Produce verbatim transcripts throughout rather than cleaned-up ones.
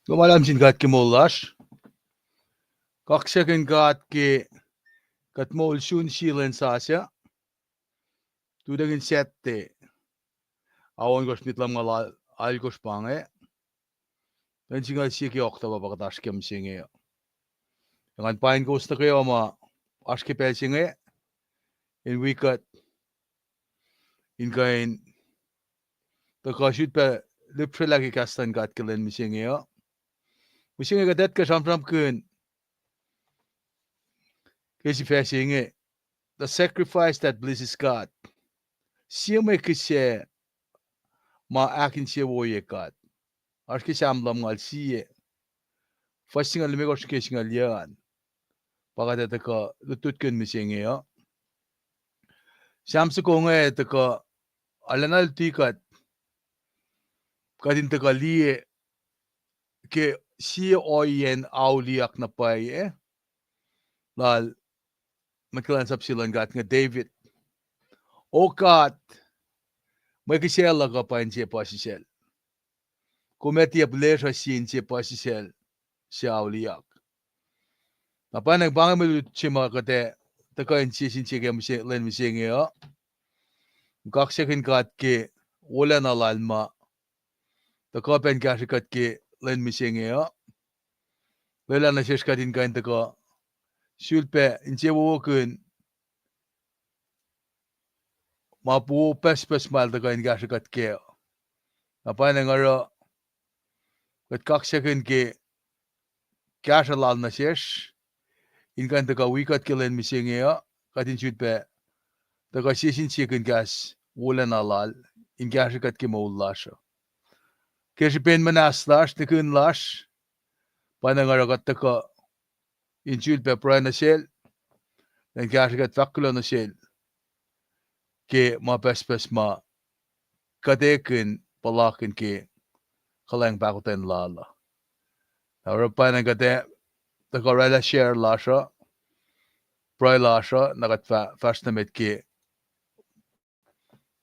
Kuloh ma luhlahp sin God ke moul lasr. Kaksakihn God ke kuht moul sun sie lwen sasuc. Tutekihn Saturday, ao ohnkohsr, miet lumngaul alkohsr pa inge. Lwen singucul sie ke October pa kuht oasr ke mihsenge uh. Ac ngan pain kowos nuh kwewa ma oasr ke pacl se inge in wi kuht in kuh in tuhkuh sut pac lihpsrelah ke kahs luhn God ke lwen mihsenge uh. Mihsenge kuht etuh ke sramsramkihn ke sifac se inge, the sacrifice that pleases God. Sie mwe kihsac ma ahkinsewowoye God. Oasr ke Sam lumngaul sie, fuhs singucul limekohsr ke singucul yuc an. Pa kuht ac tuhkuh lutlutkihn mihsenge uh. Sam soko inge tuhkuh arulacna luti kuht, kuht in tuhkuh liye ke sie ohiyacn auliyak na pwacye lal mwet kuhlwacnsap se luhn God inge David. O God, mwe kihsac luhk uh pa inse puhsisacl. Kom ac tiac pihlesruh sie inse puhsisacl se auliyak. Na pwacnwacng pa inge mwe lutlut se ma kuht ac tuhkuh inse sin sie ke lwen mihsenge uh. Kaksakihn God ke wolacna lal ma tuhkuh pac in kahsrwe kuht ke lwen mihsenge uh. Lwelah nuh sesr kuht in kuh in tuhkuh sulpac insewowoyeyuck ma puo pucspucs ma el tuhkuh in kahsrwe kuht kac. Na pwacnwacng oruh kuht kaksakihn ke kahsruh lal nuh sesr in kuh in tuhkuh wi kuht ke lwen mihsenge uh, kuht in sulpac tuhkuh sie sin sie kihn kahs wolacna lal in kahsrwe kuht ke moul lasr uh. Ke srihpen muhnahs lasr, nihkihn lasr, pwacnwacng oruh kuht tuhkuh in sulpac pruhe nuh sel, in kahsrwe kuht fahk kuloh nuh sel ke ma pucspucs ma kuht ekihn puhlakihn ke kuhlwacng pahkotwen lal uh. Na oruh pwacnwacng kuht ac tuhkuh oraclah share lasr uh, pruhe lasr uh, na kuht fah fahsr nuh met ke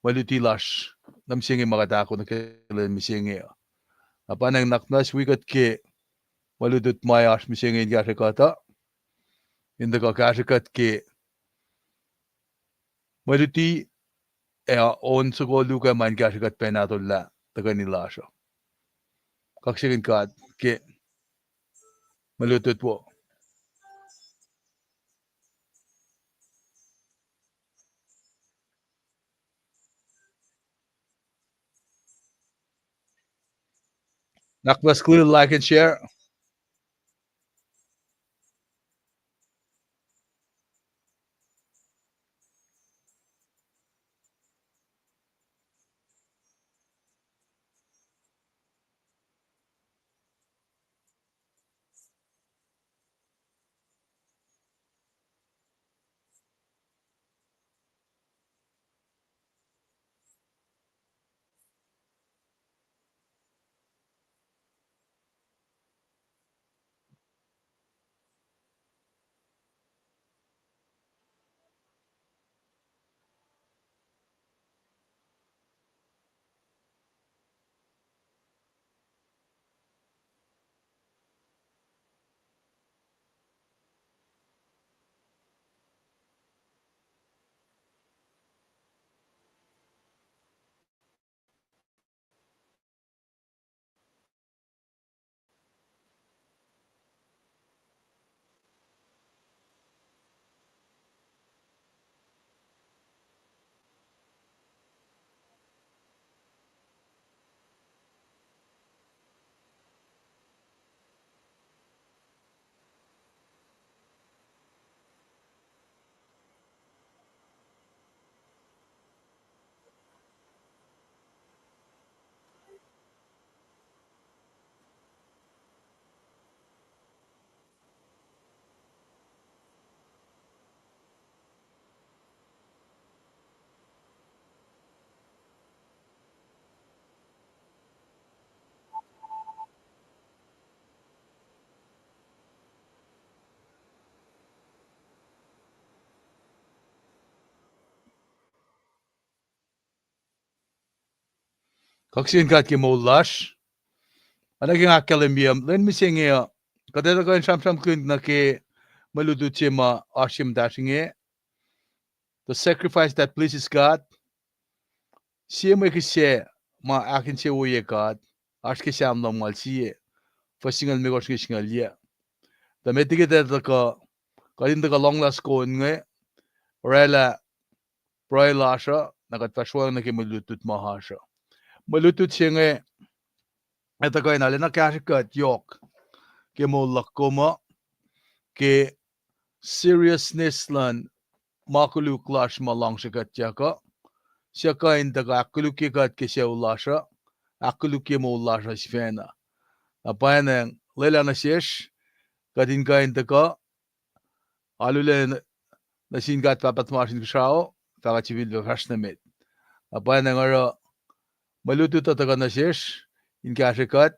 mwe luti lasr nuh mihsenge ma kuht ahkoo nuh ke lwen mihsenge uh. Na pwacnwacng nuhnak muhnahs wi kuht ke mwe lutlut ma oasr mihsenge in kahsrwe kuht uh, in tuhkuh kahsrwe kuht ke mwe luti ac on soko luo ma in kahsrwe kuht pac nahtuhllah tuhkweni lasr uh. Kaksakihn God ke mwe lutlut wo. Nuhnak muhnahs, like and share. Kaksakihn God ke moul lasr. Oacna ke nga ahkkahlwemye, lwen mihsenge uh, kuht etuh kuh in sramsramkihn nuh ke mwe lutlut se ma oasr ye muhtahsr inge, the sacrifice that pleases God. Sie mwe kihsac ma ahkinsewowoye God, oasr ke Sam lumngaul sie, fuhs singucul limekohsr nuh ke singucul yac. Tuh met liki kuht etuh kuh, kuht in tuhkuh lohnglah soko inge, oraclah pruhe lasr uh, na kuht fahsr weacng nuh ke mwe lutlut ma oasr uh. Mwe lutlut se inge, etuh kuh in arulacna kahsrwe kuht yohk ke moul luhk kom uh, ke seriousness luhn ma koluk lasr ma luhngse kuhtyak uh, suc kuh in tuhkuh ahkkolukye kuht ke sucu lasr uh, ahkkolukye moul lasr uh sifacna. Na pwacnwacng lwelah nuh sesr, kuht in kuh in tuhkuh alu lac nuh sin God Pahpah tuhmasr Inkuhsrao, fahkwack sifilpac fahsr nuh met. Na pwacnwacng oruh mwe lutlut uh tuhkuh nuh sesr in kahsrwe kuht,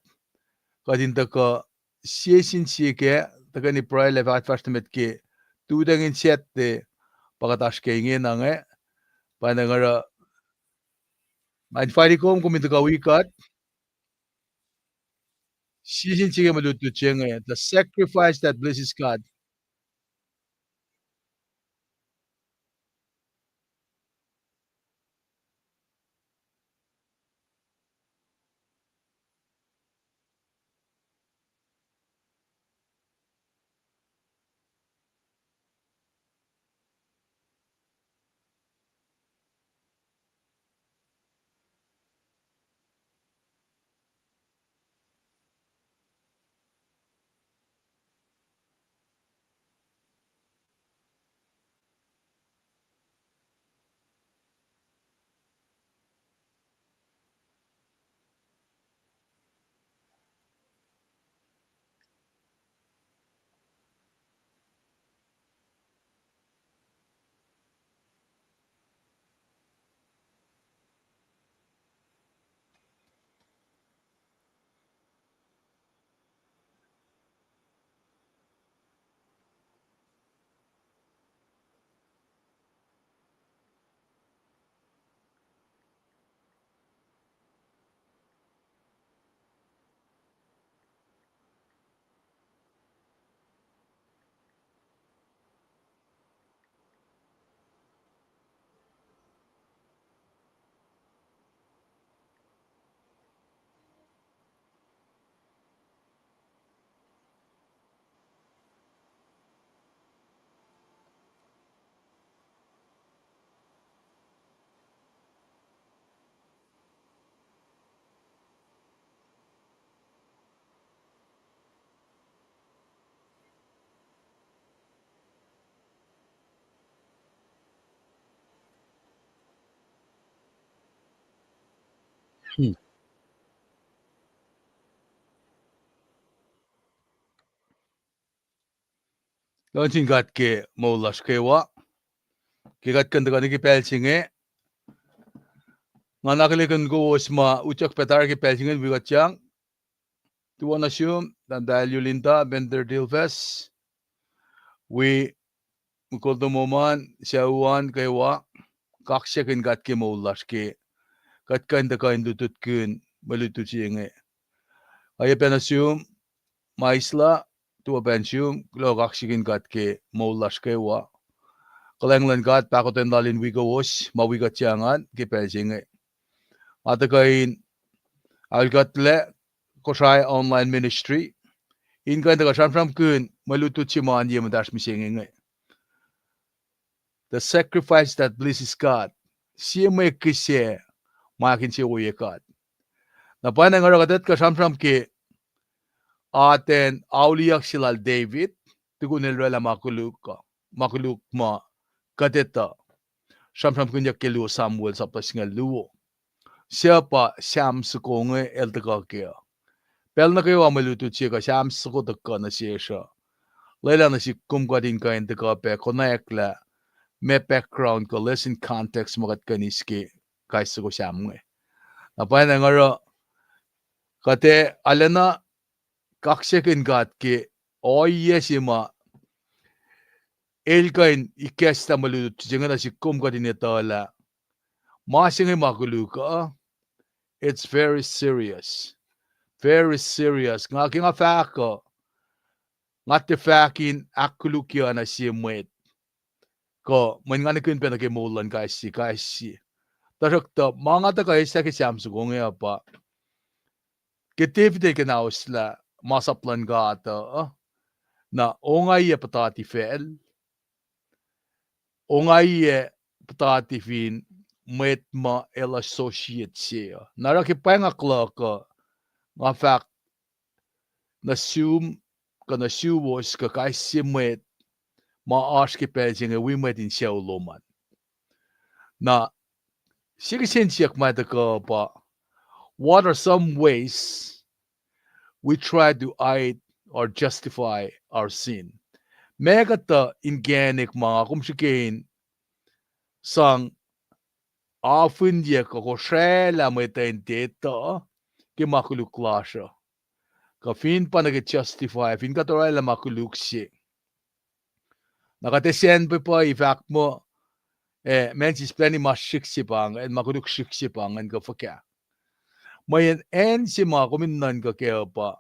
kuht in tuhkuh sie sin sie kac, tuhkweni pruhe lac fahkwack fahsr nuh met ke tutacng in Saturday, pa kuht oasr ke ingena inge. Pwacnwacng oruh, nga invite kom, kom in tuhkuh wi kuht sie sin sie ke mwe lutlut se inge, the sacrifice that pleases God. Luhngse sin God ke moul lasr kwewa. Ke kuht kuh in tuhkuh nuh ke pacl se inge, nga nuh ke kuh in kowos ma utyak pac tari ke pacl se inge in wi kuhtyang. Tuwo nuh sum, Tahmtahel Yulinta, Bender Dilfes, wi mukul tomom an, sucu an kwewa, kaksakihn God ke moul lasr ke kuht kuh in tuhkuh in lutlutkihn mwe lutlut se inge. Oacyacpac nuh sum, Maisla, tuwo pac nuh sum, kuloh kaksakihn God ke moul lasr kwewa. Kuhlwacng luhn God pahkotwen lal in wi kowos ma wi kuhtyang an ke pacl se inge. Nga tuhkuh in aol kuhtlac Kosrae Online Ministry in kuh in tuhkuh sramsramkihn mwe lutlut se ma oan ye muhtahsr mihsenge inge. The sacrifice that pleases God. Sie mwe kihsac ma ahkinsewowoye God. Na pwacnwacng oruh kuht etuh kuh sramsram ke atacn auliyak se lal David, tukun el oraclah ma koluk, ma koluk ma kuht etuh sramsramkihnyuck ke luo Samuel sapta singucul luo. Suc pa Sam soko inge el tuhkuh kac uh. Pacl nuh kwewa mwe lutlut se kuh Sam soko tuhkuh nuh sesr uh, lwelah nuh sihk kom kuht in kuh in tuhkuh pac konwacack lah meac background kuh lesson context ma kuht kuh in eis ke kais soko Sam inge. Na pwacnwacng oruh kuht ac arulacna kaksakihn God ke ohiyac se ma el kuh in ikacslah mwe lutlut se inge nuh sihk kom kuht in etuh lah ma se inge ma koluk uh, it's very serious. Very serious. Nga ke nga fahk uh, nga tiac fahk in ahkkolukye na sie mwet kuh mweyen nga nihkihn pac nuh ke moul luhn kais sie kais sie. Tuhsruhktuh ma nga tuhkuh eslah ke Sam soko inge uh pa, ke David el kuhnahoslah masap luhn God uh, na ongaiyac puhtati facl, ongaiyac puhtati fin mwet ma el associate se uh. Na oruh ke pwacngak luhk uh, nga fahk nuh sum, kuh nuh suwos, kuh kais sie mwet ma oasr ke pacl se inge wi mwet in sucu lom an. Na sie kihsen siyuck ma tuhkuh pa, what are some ways we try to hide or justify our sin? Meac kuhtuh inkacnek ma nga kom srihke in sang afihnye kuh kosraclah mwet uh in tiac etuh ke ma koluk lasr uh, kuh fin pa nuh ke justify, fin kuht orwaclah ma koluk se. Na kuht ac sacn pac pa fahk muh, eh, ma sis plwacni ma srihk se pa ingacn, ma koluk srihk se pa ingacn kuh fuhkah. Mweyen acn se ma kom in nuhnkuh kac uh pa,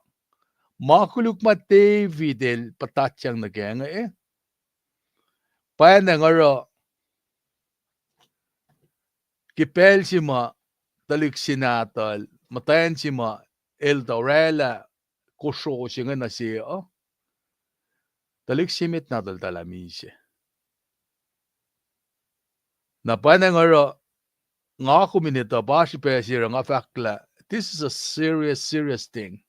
ma koluk ma David el puhtatyang nuh kac inge, eh, pwacnwacng oruh ke pacl se ma tuhlihk se nahtuhl, muhtwacn se ma el tuh orwaclah kosro se inge nuh se uh, tuhlihk se met nahtuhl tuh lah misac. Na pwacnwacng oruh nga kom in etuh pa srihpac se oruh nga fahk lah this is a serious, serious thing.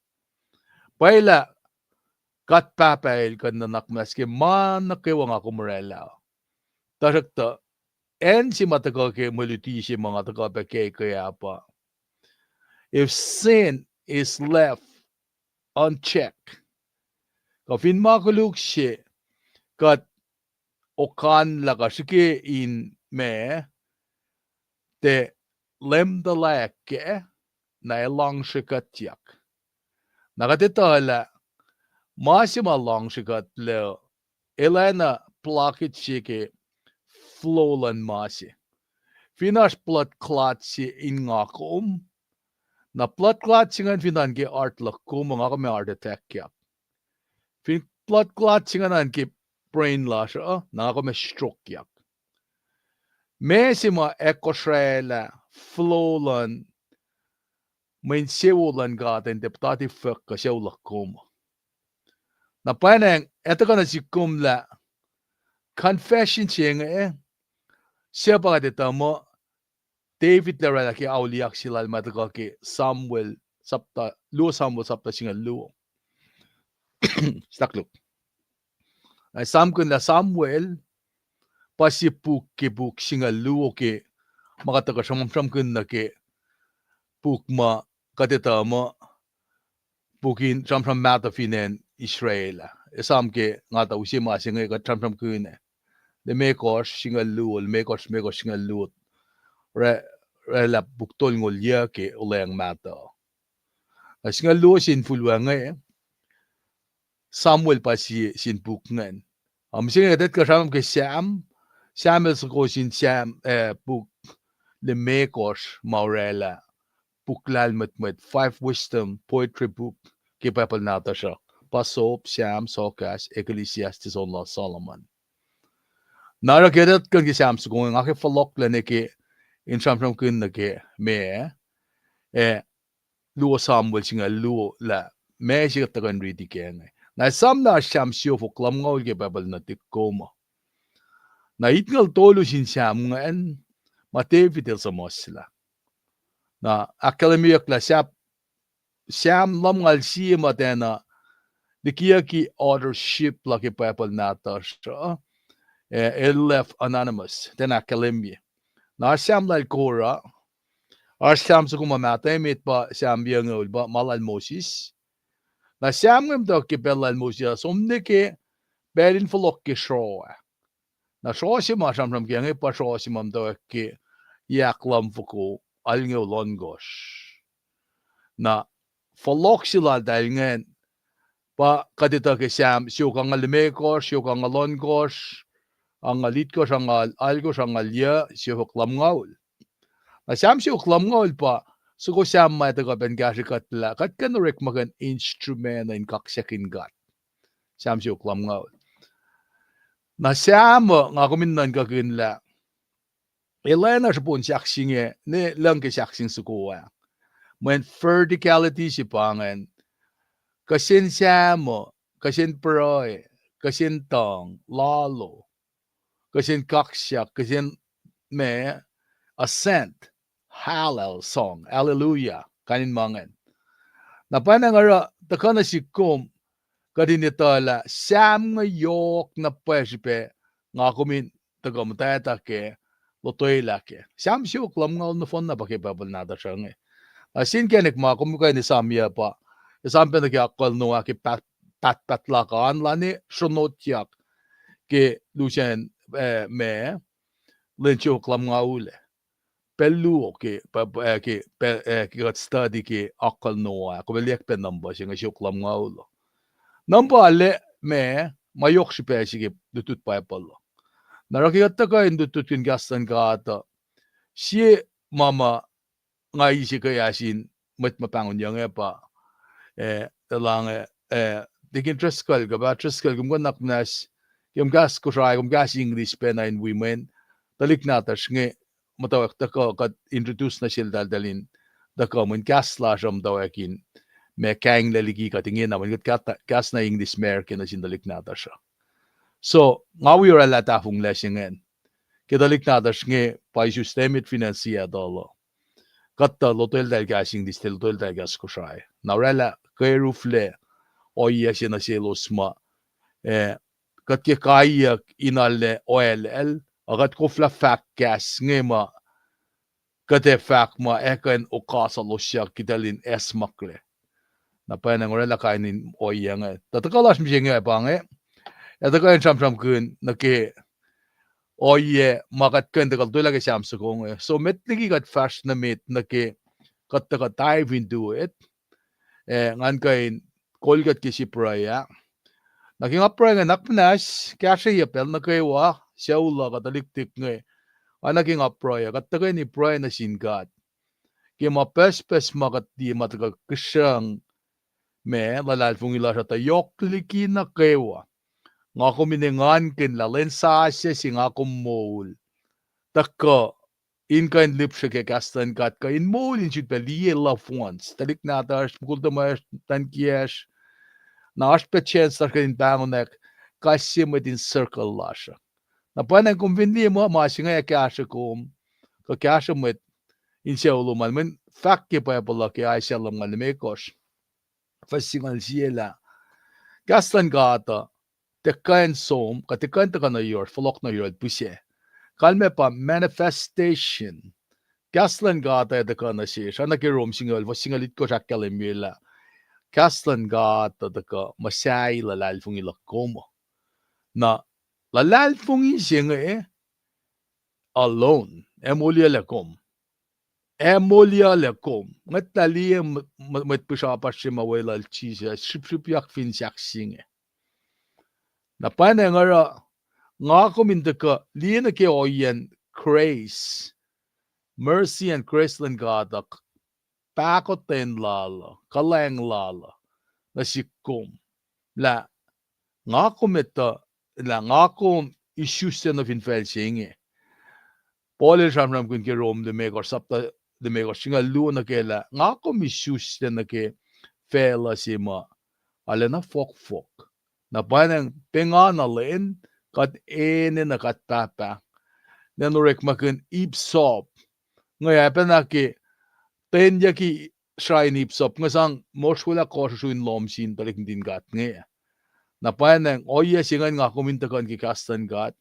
Pwacye lah God Pahpah el kuh in nuhnak muhnahs ke ma nuh kwewa nga kom orwaclah. Tuhsruhktuh acn se ma tuhkuh ke mwe luti se ma nga tuhkuh pac ke ke ah pa, if sin is left unchecked, kuh fin ma koluk se kuht okanlah kuh srihke in ma, tiac Leum tuhlac kac, na ac luhngse kuhtyak. Na kuht etuh lah ma se ma luhngse kuhtlac, el oacna blockage se ke flow luhn ma se. Fin oasr blood clot se in nga kom, na blood clot se ingacn fin oan ke heart luhk kom uh, nga kom ac heart attackyak. Fin blood clot se ingacn oan ke brain lasr uh, na nga kom ac strokeyak. Ma se ma ac kosraclah flow luhn mwe insewowo luhn God in tiac puhtati fuhk kuh sucu luhk kom uh. Na pwacnwacng etuh kuh nuh sihk kom lah confession se inge, suc pa kuht etuh muh David el orwaclah ke auliyak se lal ma tuhkuh ke Samuel, sapta, luo Samuel sapta singucul luo. Stakluhk. Ac Sam kuhnlah Samuel pa sie puk ke puk singucul luo ke ma kuht tuhkuh sramsramkihn nuh ke puk ma kuht etuh muh puk in sramsram mahtuh fin acn Israel ah. Esam ke nga tuh use ma se inge kuht sramsramkihn ah. Limekohsr singucul luo, limekohsr, limekohsr singucul luo. Orwaclah puk tolngoul yuc ke Olweacng Mahtuh. Na singucul luo sin fuluacng inge, Samuel pa sie sin puk ingacn. Ac mihsenge kuht etuh kuh sramsram ke Sam, Samuel soko sin Sam, eh, puk limekohsr ma orwaclah puk lahlmwetmwet, five wisdom poetry book ke Bible nahtuhsr uh. Pa Job, Sam, Sohkahs, Ecclesiastes, Song of Solomon. Na oruh ke kuht etuh kuh ke Sam soko inge, nga ke fohlohklac nuh ke in sramsramkihn nuh ke ma, eh, luo Samuel singucul luo lah ma se kuht tuhkuh in riti ke inge. Na esam lah oasr Sam siofok lumngaul ke Bible nuhtihk kom uh. Na itngucul tolu sin Sam ingacn, ma David el suhmuhslah. Na ahkkahlwemyeyuck lah sahp Sam lumngaul sie ma tiacna likiyucki authorship lal ke Bible nahtuhsr uh, eh, el left anonymous, tiacna ahkkahlwemye. Na oasr Sam lal Korah, oasr Sam soko ma mahtuh emet pa Sam yucngucul pa ma lal Moses. Na Sam inge muhtwacwacack ke pacl lal Moses ah som nuh ke pacl in fohlohk ke sroh ah. Na sroh se ma sramsram ke inge pa sroh se ma muhtwacwacack ke yac ahkluhmfoko alngoul ohnkohsr. Na fohlohk se laltahl ingacn pa kuht etuh ke Sam siofok angngaul limekohsr, siofok angngaul ohnkohsr, angngaul itkohsr, angngaul alkohsr, angngaul yuc, siofok lumngaul. Na Sam siofok lumngaul pa soko Sam ma tuhkuh pacna kahsrwe kuht lah kuht kuh in orekmakihn instrument in kaksakihn God. Sam siofok lumngaul. Na Sam uh nga kom in nuhnkuhkihn lah el ac na srihpen sahk se inge, ne luhngse sahk se inge soko ah. Mweyen verticality se pa ingacn, kihsen Sam uh, kihsen pruhe, kihsen tuhng, lalo, kihsen kaksak, kihsen ma, ascent, Hallel song, hallelujah, kain in ma ingacn. Na pwacnwacng oruh tuhkuh nuh sihk kom, kuht in etuh lah Sam inge yohk na pwacye srihpac, nga kom in tuhkuh muhtwacta kac, lotwelah kac. Sam siofok lumngaul nohfohn na pa ke Bible nahtuhsr uh inge. Na sie inkacnek ma kom kuh in esamyuc pa, esam pac nuh ke akucl Noah ke paht, pahtpaht luhk an lah ne sronotyak ke lusen, eh, ma, lwen siofok lumngaul ah. Pacl luo ke, pa, pa, eh, ke, pa, eh, ke kuht study ke akucl Noah, kom ac liye pac number se inge siofok lumngaul uh. Number lac ma, ma yohk srihpac se ke lutlut Bible uh. Na oruh ke kuht tuhkuh in lutlutkihn kahs luhn God uh, sie ma ma nga ise ke asin mwet ma pahngonyuc inge pa, eh, elange, eh, Deacon Driscoll, kuh pa Driscoll, kom kuh in nuhnak muhnahs, ke kom kahs Kosrae, kom kahs English pacna in wi mweyen tuhlihk nahtuhsr inge muhtwacwacack tuhkuh kuht introduce nuh sel eltahl in tuhkuh mweyen kahs lasr uh muhtwacwacack in ma kahinglac liki kuht ingena, mweyen kuht kahs na English American nuh sin tuhlihk nahtuhsr uh. So, nga wi oraclah tahfonglac se ingacn. Ke tuhlihk nahtuhsr inge pa isus emet fin acn Seattle uh, kuht tuh lotweltahl kahs English, tuh lotweltahl kahs Kosrae. Na oraclah keruflac ohiyac se nuh selos ma, eh, kuht ke kaiyuck in arlac oalal, a kuht koflah fahk kahs inge ma kuht ac fahk ma ac kuh in okasalosyuck ke eltahl in acsmaklac. Na pwacnwacng oraclah kain in ohiyac inge. Tuh tuhkuh lasr mihsenge pa inge, ac tuhkuh in sramsramkihn nuh ke ohiyac ma kuht kuh in tuhkuh lotwelah ke Sam soko inge. So met liki kuht fahsr nuh met nuh ke kuht tuhkuh dive into it, eh, ngan kuh in kol kuht ke sie pruhe ah. Na ke nga pruhe inge, nuhnak muhnahs kahsrweyuc pacl nuh kwewa, sucu luhk kuh tuhlihk tik inge, oacna ke nga pruhe ah, kuht tuhkweni pruhe nuh sin God ke ma pucspucs ma kuht liye ma tuhkuh kihsrucng ma luhlahlfongi lasr uh tuh yohk liki nuh kwewa. Nga kom in engankihn lah lwen sasuc se nga kom moul, tuhkuh in kuh in lihpsre ke kahs luhn God kuh in moul in sifilpac liye loved ones, tuhlihk nahtuhsr, mukul tuhmwacsr, muhtwacn kiyacsr. Na oasr pac chance lasr kuht in pahngonwack kais sie mwet in circle lasr uh. Na pwacnwacng kom fin liye muh ma se inge ac kahsrwe kom, kuh kahsrwe mwet in sucu lom an, mweyen fahk ke Bible uh ke Isaiah lumngaul limekohsr, fuhs singucul sie lah kahs luhn God uh tiac kuh in som, kuh tiac kuh in tuhkuh nuh yohrohl, fohlohk nuh yohrohl pihsac. Kalmac pa manifestation. Kahs luhn God uh ac tuhkuh nuh sesr. Oacna ke Rom singucul, fuhs singucul itkohsr ahkkahlwemye lah kahs luhn God uh tuhkuh muhsahi luhlahlfongi luhk kom uh. Na luhlahlfongi se inge alone ac moliyuclac kom. Ac moliyuclac kom. Ngwetlah liye m-, m-, mwet pihsrapasr se ma weluhl Jisus, srihpsrihpyak fin sahk se inge. Na pwacnwacng oruh nga kom in tuhkuh liye nuh ke ohiyacn grace, mercy and grace luhn God uh, pahkotwen lal uh, kuhlwacng lal uh nuh sihk kom, lah nga kom etuh, lah nga kom isuslac nuh fin facl se inge. Paul el sramsramkihn ke Rom limekohsr, sapta limekohsr, singucul luo nuh ke lah nga kom isuslac nuh ke facluh se ma arulacna fohkfohk. Na pwacnwacng pa nga na lwen, kuht enenuh kuht pahpah, na orekmakihn ip sop. Nga ac pacna ke tenyucki shrine ip sop inge sang mosrwelah kohsrusru in lohm sin tuhlihk nuhtin God inge. Na pwacnwacng ohiyac se ingacn nga kom in tuhkuh nuh ke kahs luhn God.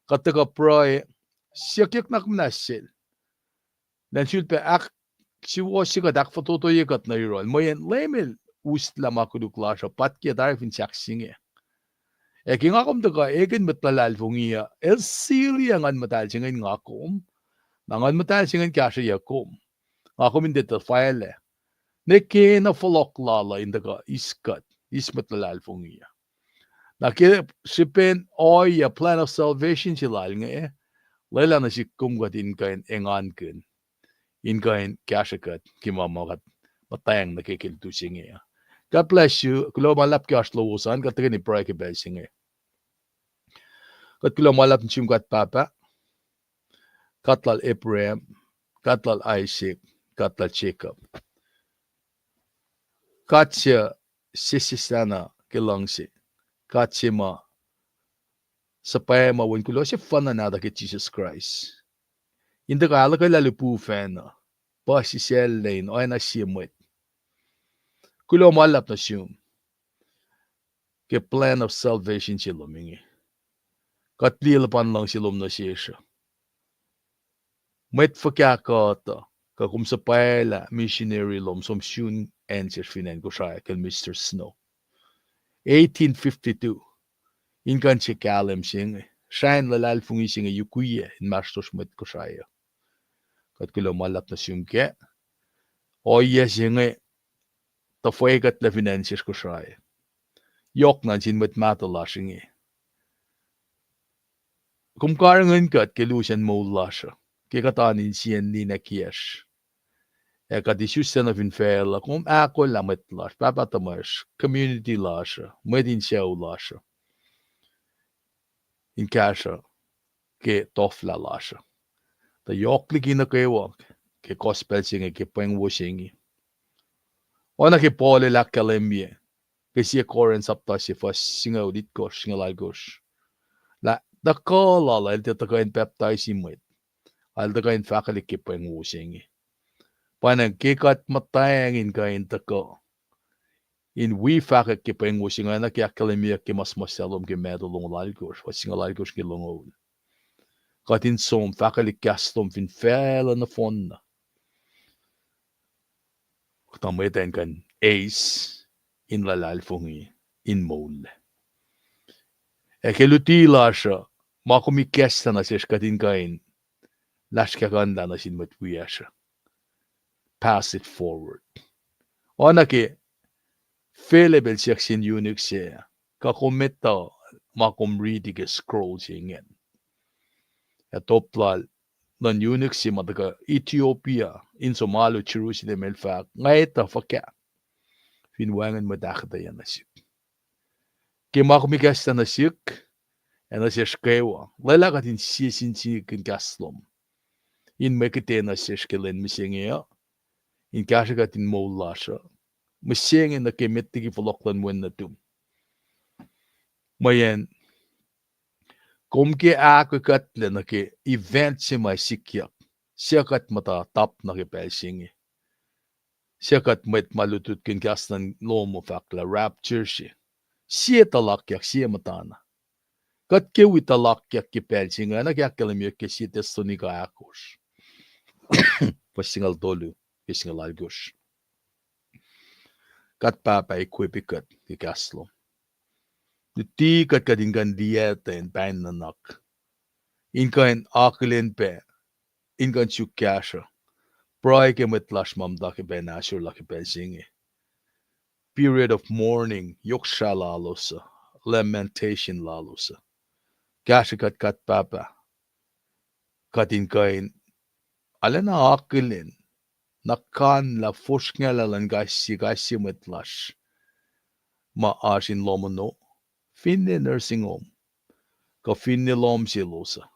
Kuht tuhkuh pruhe, siyuckyuck nuhnak muhnahs sel. Lwen sulpac ahksuwohsye kuht, ahkfototoye kuht nuh yohrohl. Mweyen Leum El uslah ma koluk lasr uh, pahtke tari fin sahk se inge. Ac ke nga kom tuhkuh ekihn mwet luhlahlfongi uh, El siliyac Nguhn Muhtahl se ingacn nga kom. Na Nguhn Muhtahl se ingacn kahsrweyuc kom. Nga kom in tiac tuhfahlah. Nwe kena fohlohk lal uh in tuhkuh eis kuht, eis mwet luhlahlfongi uh. Na ke srihpen ohiyac plan of salvation se lal inge, lwelah nuh sihk kom kuht in kuh in engankihn. in kuh in kahsrwe kuht ke ma ma kuht muhtweng nuh ke ke lutu se inge uh. God bless you. Kuloh ma luhlahp ke oasr lowos an, kuht tuhkweni pruhe ke pacl se inge. Kuht kuloh ma luhlahp nuh sum God Pahpah, God lal Abraham, God lal Isaac, God lal Jacob. God se sessesacna ke luhngse, God se ma suhpwacma, Wen kuloh sefanna nahtuh ke Jisus Kraist, in tuhkuh ahluhkwelah lipufacn uh, puhsisacl lwen, oacna sie mwet. Kuloh ma luhlahp nuh sum ke plan of salvation se lom inge. Kuht liye luhpan luhngse lom nuh sesr uh. Mwet fuhkah kuht uh, kuh kom suhpwaclah missionary lom som sun acn sesr fin acn Kosrae, kacl Mister Snow. Eighteen fifty-two, in kuh in se kahlwem se inge, srahn luhlahlfongi se inge yukwiyac inmahsrlosr mwet Kosrae uh. Kuht kuloh ma luhlahp nuh sum kac. Ohiyac se inge tuhfwekuhtlac fin acn sesr Kosrae. Yohk na nuh sin mwet mahtuh lasr inge. Kom karihngihn kuht ke lusacn moul lasr uh, ke kuht oan insiyacn ninac kiyacsr. Ac kuht isuslac nuh fin facluh, kom ahkolah mwet lasr, pahpah tuhmwacsr, community lasr uh, mwet in sucu lasr uh, in kahsruh ke tohflah lasr uh. Tuh yohk liki nuh kwewa ke gospel se inge, ke pweng wo se inge, oacna ke Paul el ahkkahlwemye ke sie Corinth sapta se fuhs singucul itkohsr, singucul alkohsr, lah tuhkuh lal el tiac tuhkuh in pacptaisi mwet, el tuhkuh in fahkwelihk ke pweng wo se inge. Pwacnwacng ke kuht muhtweng in kuh in tuhkuh in wi fahkwack ke pweng wo se inge, oacna ke ahkkahlwemyeyuck ke ma suhmuhslah lom ke Matthew longoul alkohsr, fuhs singucul alkohsr ke longoul, kuht in som fahkwelihk kahs lom fin facluh nohfohn na, kuht mwet in kuh in eis in luhlahlfongi in moul. Ac ke luti lasr uh, ma kom ikacslah nuh sesr, kuht in kuh in lasrkahkuhnlah nuh sin mwet wiyacsr uh, pass it forward. Oacna ke Philip el siyuck sin eunuch se, kuh kom etuh ma kom riti ke scroll se ingacn? Ac top lal luhn eunuch se ma tuhkuh Ethiopia in som alu Jerusalem el fahk, nga etuh fuhkah, fin wacngihn mwet ahkuhtweyac nuh sihk. Ke ma kom ikacslah nuh sihk ac nuh sesr kwewa, lwelah kuht in sie sin sihk in kahs lom in mwe kihte nuh sesr ke lwen mihsenge uh, in kahsrwe kuht in moul lasr uh, mihsenge nuh ke met liki fohlohk luhn wen nuhtum. Mweyen kom ke ahkoekuhtlac nuh ke event se ma sikyak, suc kuht muhta tap nuh ke pacl se inge. Suc kuht mwet ma lutlutkihn kahs luhn lohm uh fahk lah rapture se, sie tuhlakyak, sie muhtana. Kuht ke wi tuhlakyak ke pacl se inge, oacna ke ahkkahlwemyeyuck ke sie Thessalonica ahkosr, fuhs singucul tolu ke singucul alkohsr. Kuht Pahpah equip kuht ke kahs lom. Luti kuht, kuht in kuh in liyactwen pain nuhnak, in kuh in akihlen pac, in kuh in suk kahsruh. Pruhe ke mwet lasr ma muhta ke pacl in ahsor lah ke pacl se inge. Period of mourning, yohk srah lalos uh, lamentation lalos uh. Kahsrwe kuht, kuht Pahpah, kuht in kuh in arulacna akihlen na kan lah fosrngahlah luhn kais sie, kais sie mwet lasr ma oasr in lohm ono, finne nursing home, kuh finne lohm selos uh.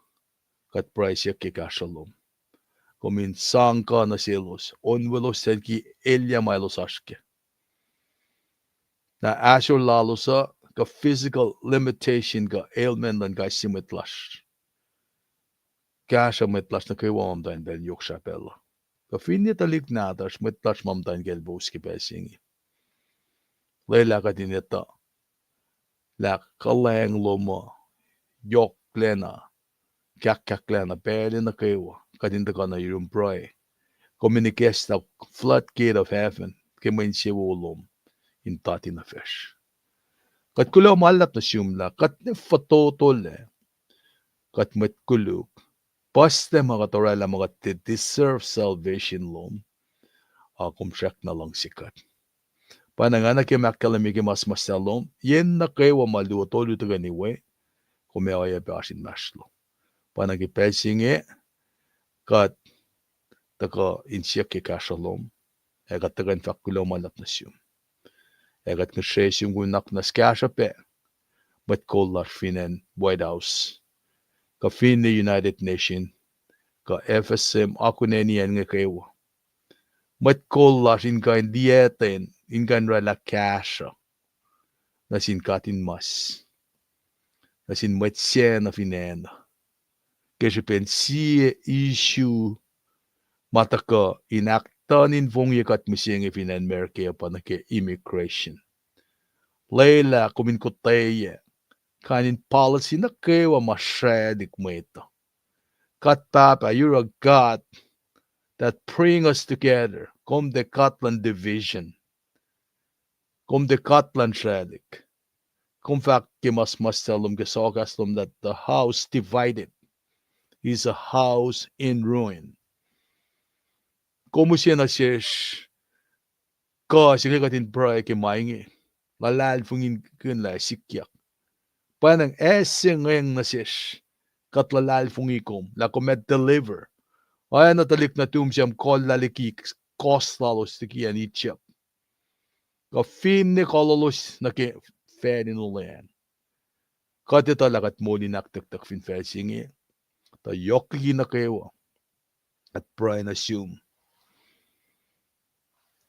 Kuht pruhe siyuck ke kahsruh lom, kom in sang kuh nuh selos, onwelos liki elyah ma elos oasr kac. Na ahsor lalos uh, kuh physical limitation kuh ailment luhn kais sie mwet lasr. Kahsruh mwet lasr nuh kwewa ma muhta in pacl yohk srah pacl uh. Kuh finne tuhlihk nahtuhsr, mwet lasr ma muhta in kaclpous ke pacl se inge. Lwelah kuht in etuh lah kuhlwacng lom uh yohklacna, kahkkahklacna, pacl nuh kwewa kuht in tuhkuh nuh yurum pruhe. Kom in ikacslah floodgate of heaven ke mwe insewowo lom in tati nuh facsr. Kuht kuloh ma luhlahp nuh sum lah kuht ne fototolac, kuht mwet koluk, puhslac ma kuht orwaclah ma kuht tiac deserve salvation lom, a kom srackna luhngse kuht. Pwacnwacng oacna ke ma ahkkahlwemye ke ma suhmuhslah lom, yen nuh kwewa ma luo tolu tuhkweni we, kom ac oacyacpac oasr inmahsrlon. Pwacnwacng ke pacl se inge, kuht tuhkuh in siyuck ke kahsruh lom, ac kuht tuhkuh in fahk kuloh ma luhlahp nuh sum. Ac kuht ngihsre sum kom nuhnak muhnahs kahsruh pac mwet kol lasr fin acn White House, kuh finne United Nation, kuh F S M, akuneni acn inge kwewa. Mwet kol lasr in kuh in liyacten, in kuh in oraclah kahsruh nuh sin katinmas, nuh sin mwet sacna fin acn uh, ke srihpen sie issue ma tuhkuh in ahktuhn in fongye kuht mihsenge fin acn America pa nuh ke immigration. Lwelah kom in kotweyac kain in policy nuh kwewa ma sraclihk mwet uh. God Pahpah, you're a God that bring us together. Kom tiac God luhn division. Kom tiac God luhn sraclihk. Kom fahk ke mas mas sal lom ke sohkahs lom that the house divided is a house in ruin. Kom use nuh sesr kuh se inge kuht in pruhe ke ma inge, luhlahlfongi in kihn lah sikyak. Pwacnwacng ase ngweng nuh sesr, kuht luhlahlfongi kom lah kom ac deliver. Oacna tuhlihk nuhtum suc muhkohllah liki kohs lalos liki acn Egypt, kuh finne kuh lalos nuh ke facl in olweacng. Kuht etuh lah kuht moul in ahktuktuk fin facl se inge, tuh yohk liki nuh kwewa, kuht pruhe nuh sum,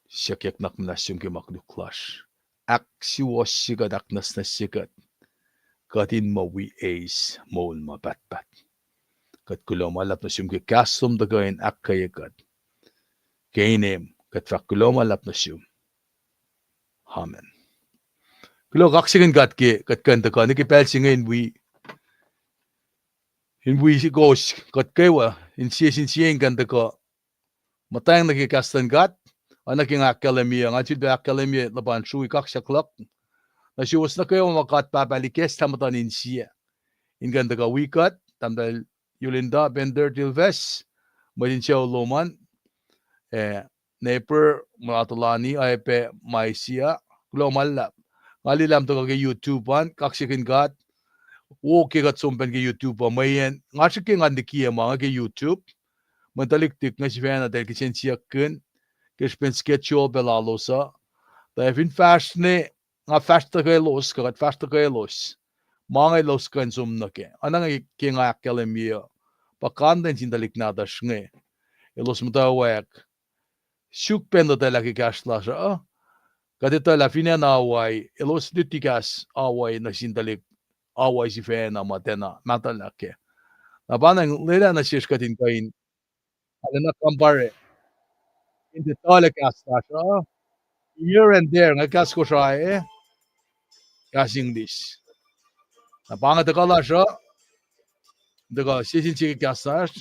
siyuckyuck nuhnak muhnahs sum ke ma koluk lasr. Ahksuwohsye kuht, ahknwacsnwacsye kuht, kuht in muh wi eis moul ma pahtpaht. Kuht kuloh ma luhlahp nuh sum ke kahs lom tuhkuh in ahkkweye kuht. Ke inem kuht fahk kuloh ma luhlahp nuh sum. Amen. Kuloh, kaksakihn God ke kuht kuh in tuhkuh nuh ke pacl se inge in wi, in wi kowos kuht kwewa in sie sin sie in kuh in tuhkuh muhtweng nuh ke kahs luhn God. Oacna ke nga ahkkahlwemye, nga sifilpac ahkkahlwemye luhpan srui kaksak luhk nuh suwos nuh kwewa ma God Pahpah El ikacslah muhtuhn insiyac in kuh in tuhkuh wi kuht, Tahmtahel Yulinda Bender Tilfes, mwet insewowo lom an, eh, Neper, Mulatolani, oacyacpac Maisia, kuloh ma luhlahp. Nga liye lah tuhkuh ke YouTube an, kaksakihn God. Wo ke kuht som pacna ke YouTube uh, mweyen nga srihke ngan likiyac ma inge ke YouTube. Mweyen tuhlihk tik inge sifacna tuh el kihsen siyuck kihn ke srihpen schedule pac lalos uh. Tuh ac fin fahsr ne, nga fahsr tuhkwelos, kuh kuht fahsr tuhkwelos, ma inge elos kuh in som nuh kac. Oacna ke nga ahkkahlwemye uh, pa content sin tuhlihk nahtuhsr inge. Elos muhtwacwacack suk pacna tuhtaclah ke kahsruh lasr uh. Kuht etuh lah fin acn Hawaii, elos luti kahs Hawaii nuh sin tuhlihk Hawaii sifacna ma tiacna mahtuhlah kac. Na pa na lwelah nuh sesr kuht in kuh in arulacna compare in tiac tuhlac kahs lasr uh. Here and there, nga kahs Kosrae, kahs English. Na pa inge tuhkuh lasr uh, tuhkuh sie sin sie ke kahs lasr,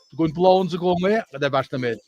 tukun puhla on soko inge kuht ac fahsr nuh met.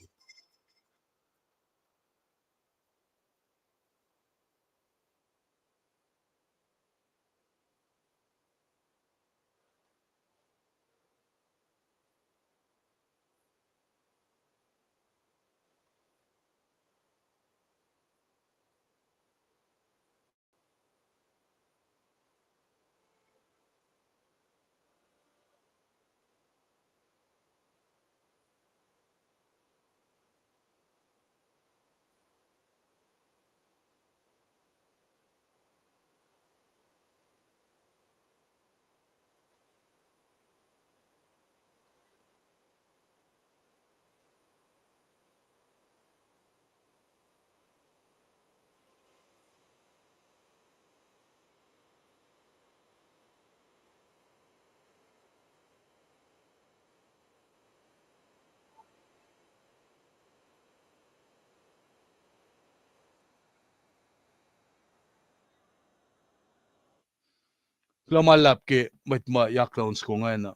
Kuloh ma luhlahp ke mwet ma yak laun soko ingacn.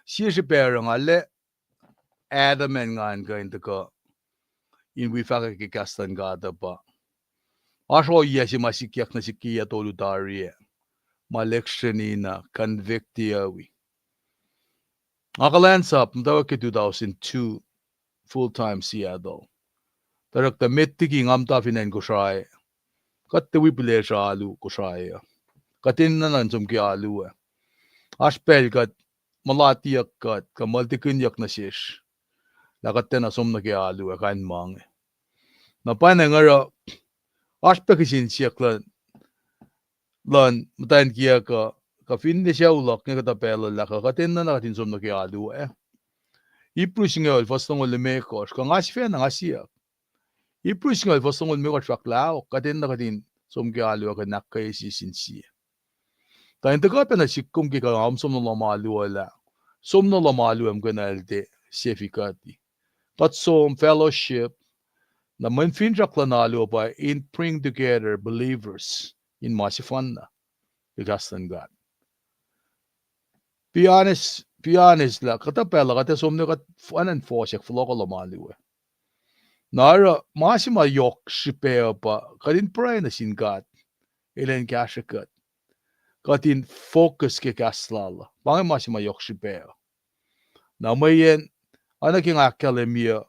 Sie srihpac oruh nga lac adamant ngan kuh in tuhkuh in wi fahkwack ke kahs luhn God uh pa oasr ohiyac se ma sikyak nuh sihk ke yac tolu tari ah, ma lecture-ni na convict-i uh wi. Nga kuhlwacnsap muhtwacwacack ke two thousand two, full time Seattle. Tuhsruhktuh met liki nga muhta fin acn Kosrae, kuht tiac wi pihlesruh alu Kosrae uh. Kuht enenuh in som ke alu ah. Oasr pacl kuht mulatiyuck kuht kuh muhltikinyuck nuh sesr lah kuht tiacna som nuh ke alu ac kain ma inge. Na pwacnwacng oruh, oasr pac kihsen siyuck luhn, luhn muhtwacn kiyuck uh, kuh finne sucu luhk inge kuhtuh pacl uh lah kuh kuht enenuh na kuht in som nuh ke alu ah. Hebrew singucul fuhs longoul limekohsr, kuh nga sifacna nga siyuck. Hebrew singucul fuhs longoul limekohsr fahk lah ahok, kuht enenuh kuht in som ke alu ah kuh in ahkkweye sie sin sie. Tuh in tuhkuh pacna sihk kom ke kuh nga som nuh lohm alu uh lah, som nuh lohm alu ah muhkwena el tiac sef ikuti. Kuht som fellowship, na mwe finsrak luhn alu uh pa in bring together believers in ma sefanna ke kahs luhn God. Be honest, be honest lah kuhtuh pacl uh kuht ac som nuh kuht f-, anan fohsack fohlohkoh lohm alu ah. Na oruh ma se ma yohk srihpac uh pa kuht in pruhe nuh sin God, El in kahsrwe kuht. Kuht in focus ke kahs Lal uh. Pa inge ma se ma yohk srihpac uh. Na mweyen, oacna ke nga ahkkahlwemye,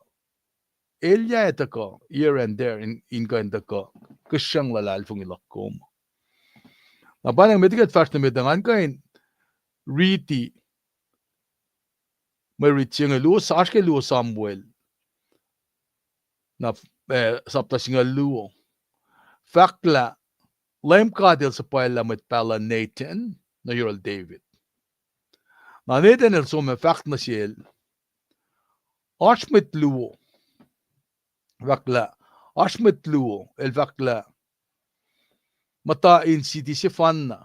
elyah ac tuhkuh here and there in, in kuh in tuhkuh kihsrang luhlahlfongi luhk kom. Na pa inge met liki kuht fahsr nuh met uh ngan kuh in riti mwe rit se inge, luo, oasr ke luo Samuel. Na, eh, sapta singucul luo. Fahk lah Leum God El suhpwacllah mwet pahluh Nathan nuh yohrohl David. Na Nathan el som ac fahk nuh sel, oasr mwet luo. Fahk lah, oasr mwet luo, el fahk lah, muhta in siti sefanna.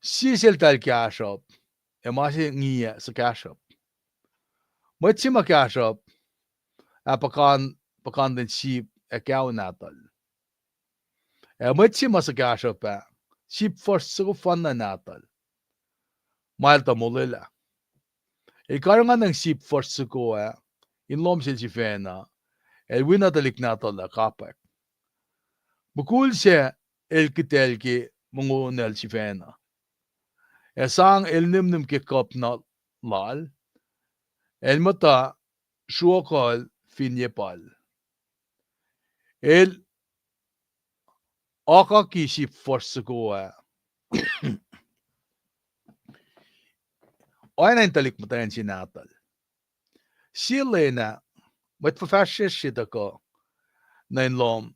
Sie seltahl kahsruhp, ac ma se ngiyac suhkahsruhp. Mwet se ma kahsruhp, ah, puhkan, puhkantwen sip ac kao nahtuhl. Ac mwet se ma suhkahsruhp ah, sip fuhsr soko fanna nahtuhl. Ma el tuh molwelah. El karihnganacng sip fuhsr soko ah, in lohm sel sifacna, el wi na tuhlihk nahtuhl ah kapwack. Mukul sac el kihtacl ke mongonwel sifacna. Ac sang el nihmnihm ke kuhpna lal, el muhta sruokuhl fin ye pal. El akuhki sip fuhsr soko ah. Oacna in tuhlihk muhtwacn se nahtuhl. Sie lwen ah, mwet fuhfahsryucsr se tuhkuh nuh in lohm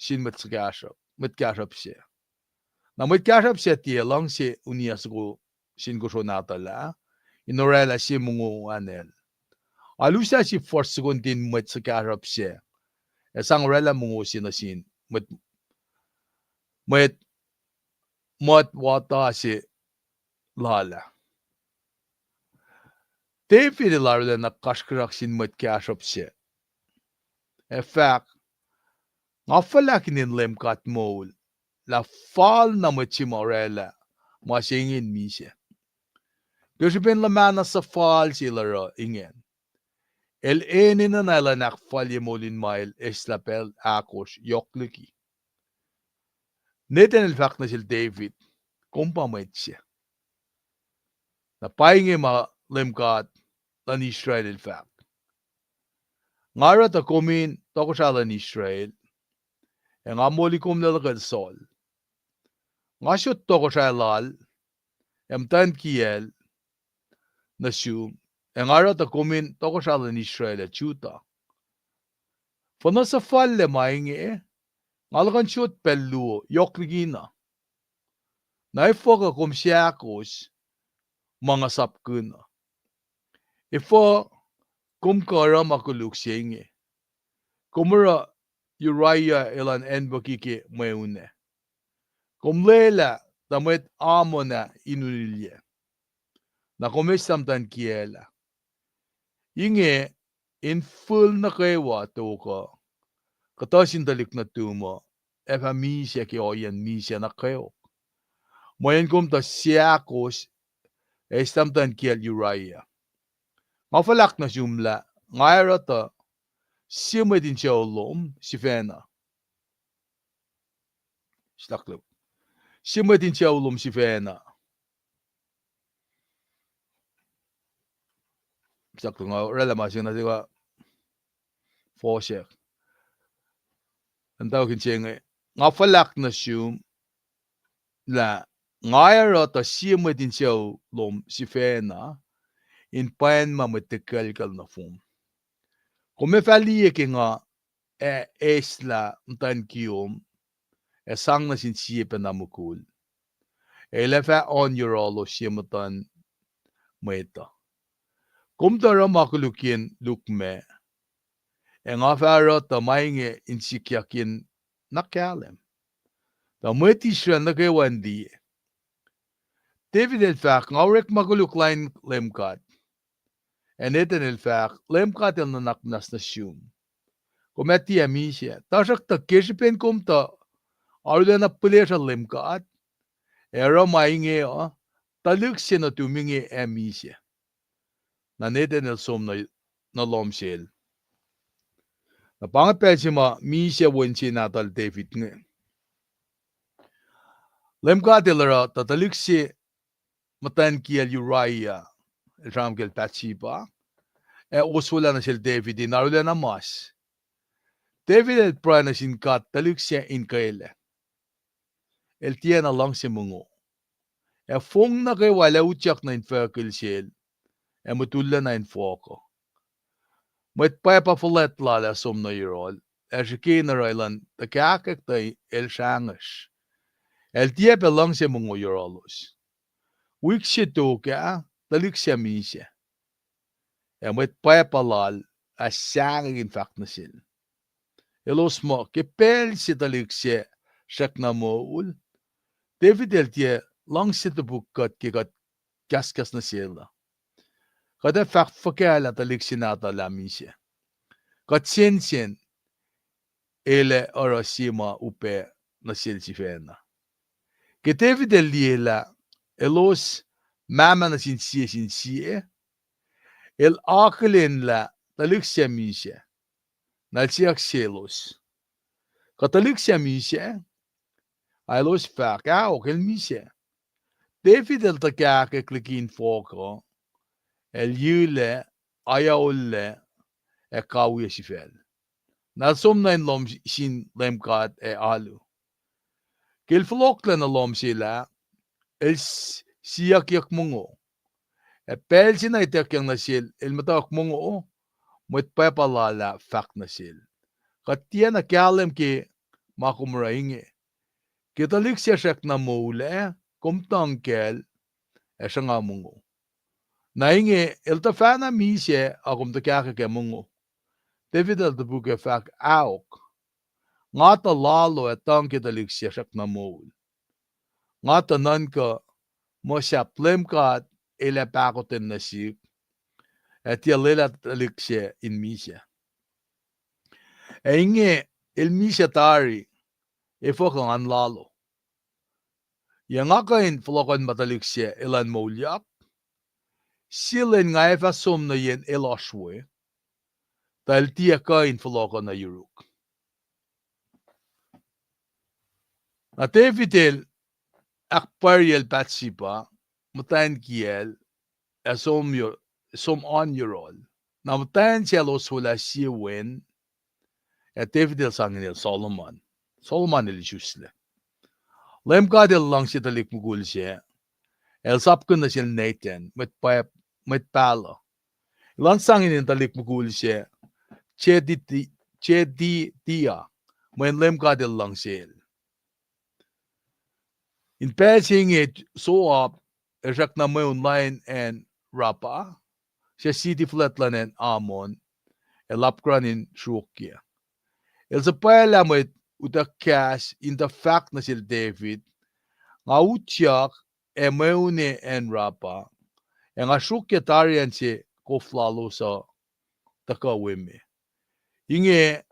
sin mwet suhkahsruhp, mwet kahsruhp sac. Na mwet kahsruhp sac tiac luhngse uniyac soko sin kosro nahtuhl ah, in oraclah sie mongo anel. Alu sahp sip fuhsr soko nuhtin mwet suhkahsruhp sac, ac sang oraclah mongo se nuh sin mwet, mwet, mwet wata se lal ah. David el arulacna kasrkuhsrak sin mwet kahsruhp sac, ac fahk, nga fuhlahk inen Leum God moul, lah fal na mwet se ma oraclah ma se ingacn misac. Ke srihpen luhmahna suhfal se el oruh ingacn, el enenuh na elan ahkfalye moul in ma el eslah pacl ahkosr yohk liki. Nathan el fahk nuh sel David, kom pa mwet se. Na pa inge ma Leum God luhn Israel el fahk, nga oruh tuh kom in tohkohsrah luhn Israel, ac nga moli kom lac luhkel Saul. Nga sot tohkohsrah lal ac muhtwacn kiyacl nuh sum, ac nga oruh tuh kom in tohkohsrah luhn Israel ac Judah. Fuhnuh suhfal lac ma inge, nga luhkuhn sot pacl luo yohk likina. Na efuh kuh kom seahkos ma nga sapkihn uh? Efuh kom kuh oruh ma koluk se inge? Kom oruh Uriah elan acnwucki ke mweun ah. Kom lwelah tuh mwet Ammon ah in unilyac, na kom eslah muhtwacn kiyacl ah. Inge, in fihl nuh kwewa tok uh, kuhtuh sin tuhlihk nuhtum uh ac fah misac ke ohiyacn misac nuh kweok, mweyen kom tuh seahkos ac eslah muhtwacn kiyacl Uriah. Nga fuhlahk nuh sum lah nga oruh tuh sie mwet in sucu lom sifacna. Sie mwet in sucu lom sifacna. Oraclah ma se na se fohsack. Nga fuhlahk nuh sum lah nga oruh tuh sie mwet in sucu lom sifacna, in pwacnma mwet tuhkuclkucl nohfohn. Kom ac fah liye ke nga ac eislah muhtwacn kiyom ac sang nuh sin sie pacna mukul, ac el ac fah oan yohrohlos ye muhtuhn mwet uh. Kom tuh oruh ma koluk yen lukmac, ac nga fah oruh tuh ma inge in sikyak yen na kahlwem, tuh mwet Israel nuh kwewa in liye. David el fahk, nga orekma koluk lain Leum God. Ac Nathan el fahk, Leum God el nuhnak muhnahs nuh sum. Kom ac tiac misac. Tuhsruhktuh ke srihpen kom tuh arulacna pihlesruh Leum God ac oruh ma inge uh, tuhlihk se nuhtum inge ac misac. Na Nathan el som nuh, nuh lohm sel. Na pa inge pacl se ma misac wen se nahtuhl David inge. Leum God el oruh tuh tuhlihk se muhtwacn kiyacl Uriah, el sramsramkihn Bathsheba, ac oswelah nuh sel David in arulacna mas. David el pruhe nuh sin God tuhlihk sac in kwelac. El tiacna luhngse mongo. Ac fong nuh kwewa el ac utyak nuh infuckihl sel, ac mutullac nuh infohk uh. Mwet pwacpa fuhlwact lal ah som nuh yohrohl, ac srihke in oruh elan tuhkahkwack tuh el srahngwesr. El tiac pac luhngse mongo yohrohlos. Wik se tok ah, tuhlihk sac misac. Ac mwet pwacpa lal ah sahngweng in fahk nuh sel. Elos muh, ke pacl se tuhlihk sac srackna moul, David el tiac luhngse topuk kuht ke kuht kahskahs nuh sel uh. Kuht ac fahk fuhkah lah tuhlihk se nahtuhl ah misac? Kuht sensen el ac oruh sie ma upac nuh sel sifacna. Ke David el liye lah elos mahmah nuh sin sie sin sie, el akihlen lah tuhlihk sac misac. Na el siyuck selos, kuh tuhlihk sac misac? Ac elos fahk, ahok, el misac. David el tuhkahkwack liki infohk uh, el yihlac, ayaollac, ac kawiyac sifacl. Na el som nuh in lohm sin Leum God ac alu. Ke el fohlohklac nuh lohm sel ah, el s-, siyuckyuck mongo. Ac pacl se na ituckyang nuh sel el muhtwacwacack mongo, mwet pwacpa lal ah fahk nuh sel, kuht tiacna kahlwem ke ma kom oruh inge. Ke tuhlihk sac srackna moul ah, kom tuhng kacl ac sruhnga mongo. Na inge, el tuhfahna misac, a kom tuhkahkwack ac mongo. David el topuk ac fahk, ahok, nga tuh lalo ac tuhng ke tuhlihk sac srackna moul. Nga tuh nuhnkuh muh sahp Leum God el ac pahkotwen nuh sihk, ac tiac lwelah tuhlihk sac in misac. Ac inge, el misac tari, efuh kuh ngan lalo? Yac nga kuh in fohlohkohn ma tuhlihk sac elan moulyak? Sie lwen nga ac fah som nuh yen elos we, tuh el tiac kuh in fohlohkoh nuh yuruk. Na David el ahkpwacryacl Bathsheba, muhtwacn kiyacl, ac som yo-, som oan yohrohl. Na muhtwacn sac el oswelah sie wen, ac David el sang inel Solomon. Solomon el isuslac. Leum God el luhngse tuhlihk mukul sac, el sapkihn nuh sel Nathan, mwet pahp-, mwet pahluh. Elan sang inen tuhlihk mukul sac, Jedi-, Jedidiah, mweyen Leum God el luhngse el. In pacl se inge Joab el srackna mweun lain acn Rabbah, suc siti fuhlwact luhn acn Ammon, el apkuhran in sruokyac. El suhpwaclah mwet utuck kahs in tuh fahk nuh sel David, nga utyak ac mweune acn Rabbah, ac nga sruokyac tari acn se kof lalos uh tuhkuh we me. Inge,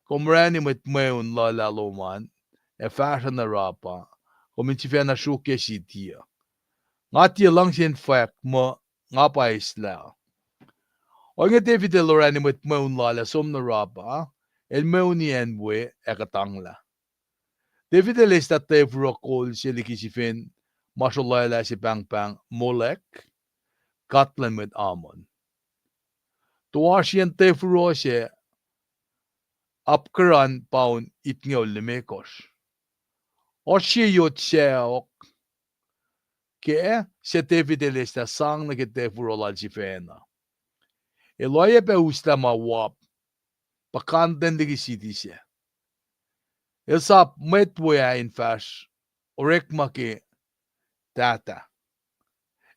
kom orani mwet mweun luhlah lom an, ac fahsruh nuh Rabbah, kom in sifacna sruokyac siti uh. Nga tiac luhngse in fwack muh nga pa eislah. Ohinge David el orani mwet mweun lal ac som nuh Rabbah, el mweuni acn we ac kuhtanglah. David el eslah tefuru kol se liki sifen ma srolwaclah se pahngpahng Molek, god luhn mwet Ammon. Toasriyacn tefuru sac apkuhran paun itngoul limekohsr. Oasr sie yot sacohk kac, suc David el eslah sang nuh ke tacfuroh lal sifacna. El oacyacpac uslah ma wap, puhkantwen liki siti sac. El sap mwet we ah in fahsr orekma ke tahta.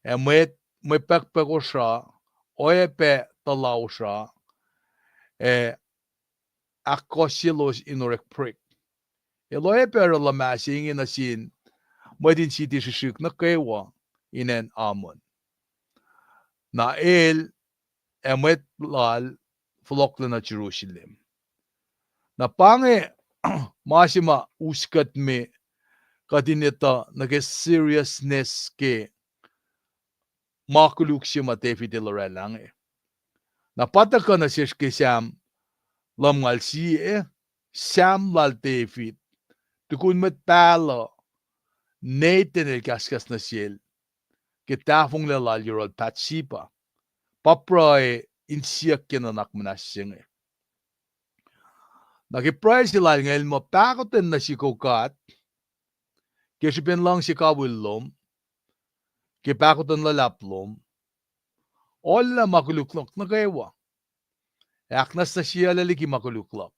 Ac mwet, mwe pukpuk osra, oacyacpac tuhlac osra, ac ahkkohsyelos in orek prik. El oacyacpac oruh luhmah se inge nuh sin mwet in siti srihsrihk nuh kwewa in acn Ammon. Na el ac mwet lal fohlohklac nuh Jerusalem. Na pa inge ma se ma us kuht me kuht in etuh nuh ke seriousness ke ma koluk se ma David el oraclah inge. Na pa tuhkuh nuh sesr ke Sam lumngaul sie, Sam lal David, tukun mwet pahluh Nathan el kahskahs nuh sel ke tahfonglac lal yohrohl Bathsheba, pa pruhe in siyuck ke nuhnak muhnahs se inge. Na ke pruhe se lal inge el muh, pahkotwen nuh sihk, O God, ke srihpen luhngse kawihl lom, ke pahkotwen luhlahp lom, ohllah ma koluk luhk nuh kwewa, ac ahknwacsnwacsyeyuclac liki ma koluk luhk.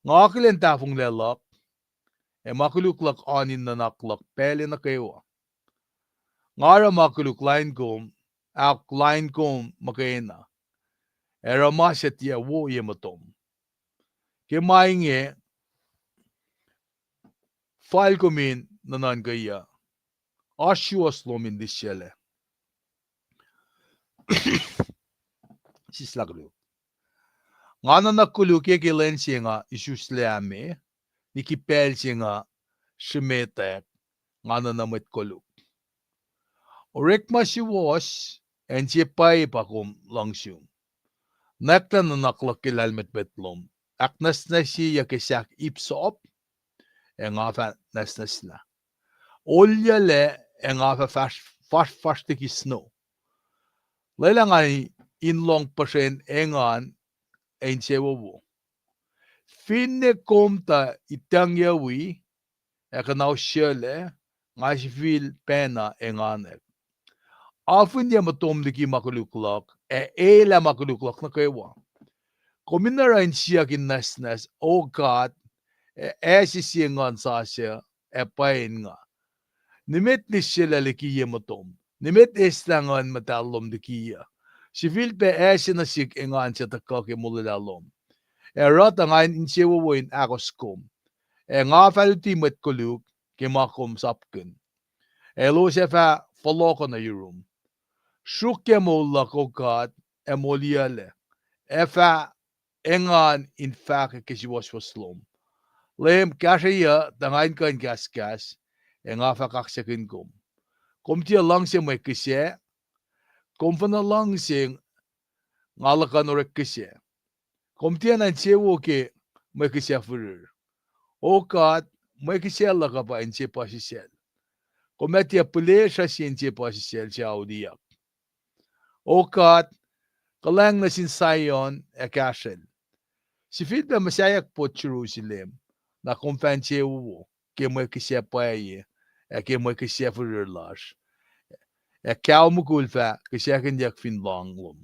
Nga akihlen tahfonglac luhk, ac ma koluk luhk oan in nuhnak luhk pacl nuh kwewa. Nga oruh ma koluk lain kom, ahok, lain kom muhkwena, ac oruh ma suc tiac wo ye motom. Ke ma inge, fal kom in nuhnuhnkweyuc, oasr suwohs lom in lihsrwaclah. Sislah koluk. Nga nuhnak koluk ke lwen se nga isuslac me, liki pacl se nga srimetak, nga nuhnak mwet koluk. Orekma suwohs, ac inse pwacye pa kom luhngse. Nwacklah nuhnak luhk ke lahlmwetmwet lom, ahknwacsnwacsyeyuc ke sahk ip sap, ac nga fah nwacsnwacslah. Olyuclac, ac nga fah fasrfasr liki snow. Lwelah nga in lohng puhsren engan ac insewowo. Finne kom tuh itucngyucwi ac kuhnausyuclac, nga sifil pacna enganwack. Afinye motom liki ma koluk luhk, ac elah ma koluk luhk nuh kwewa. Kom in oruh in siyuck in nwacsnwacs, O God, ac acse sie nguhn sasuc ac pwacye in nga. Nimet lihsrwaclah liki ye motom, nimet eslah Nguhn Muhtahl lom likiyuc. Sifilpac acse nuh sihk engan suc tuhkuh ke molwelah lom. Ac oruh tuh nga in insewowo in ahkos kom. Ac nga fah luti mwet koluk ke ma kom sapkihn, ac elos ac fah fohlohkoh nuh yurum. Sruokyac moul luhk, O God, ac moliyuclac. Ac fah engan in fahkwack ke suwohswohs lom. Leum, kahsrweyuc tuh nga in kuh in kahskahs, ac nga fah kaksakihn kom. Kom tiac luhngse mwe kihsac, kom fin luhngse, nga luhkuhn orek kihsac. Kom tiacna insewowo ke mwe kihsac firir. O God, mwe kihsac luhk uh pa inse puhsisacl. Kom ac tiac pihlesruh sie inse puhsisacl suc auliyak. O God, kuhlwacng nuh sin Zion ac kahsrwel. Sifilpac muhsaheack pot Jerusalem, na kom fah insewowo ke mwe kihsac pwacye ac ke mwe kihsac firir lasr, ac kao mukul fah kihsackuhnyuck fin lohng lom.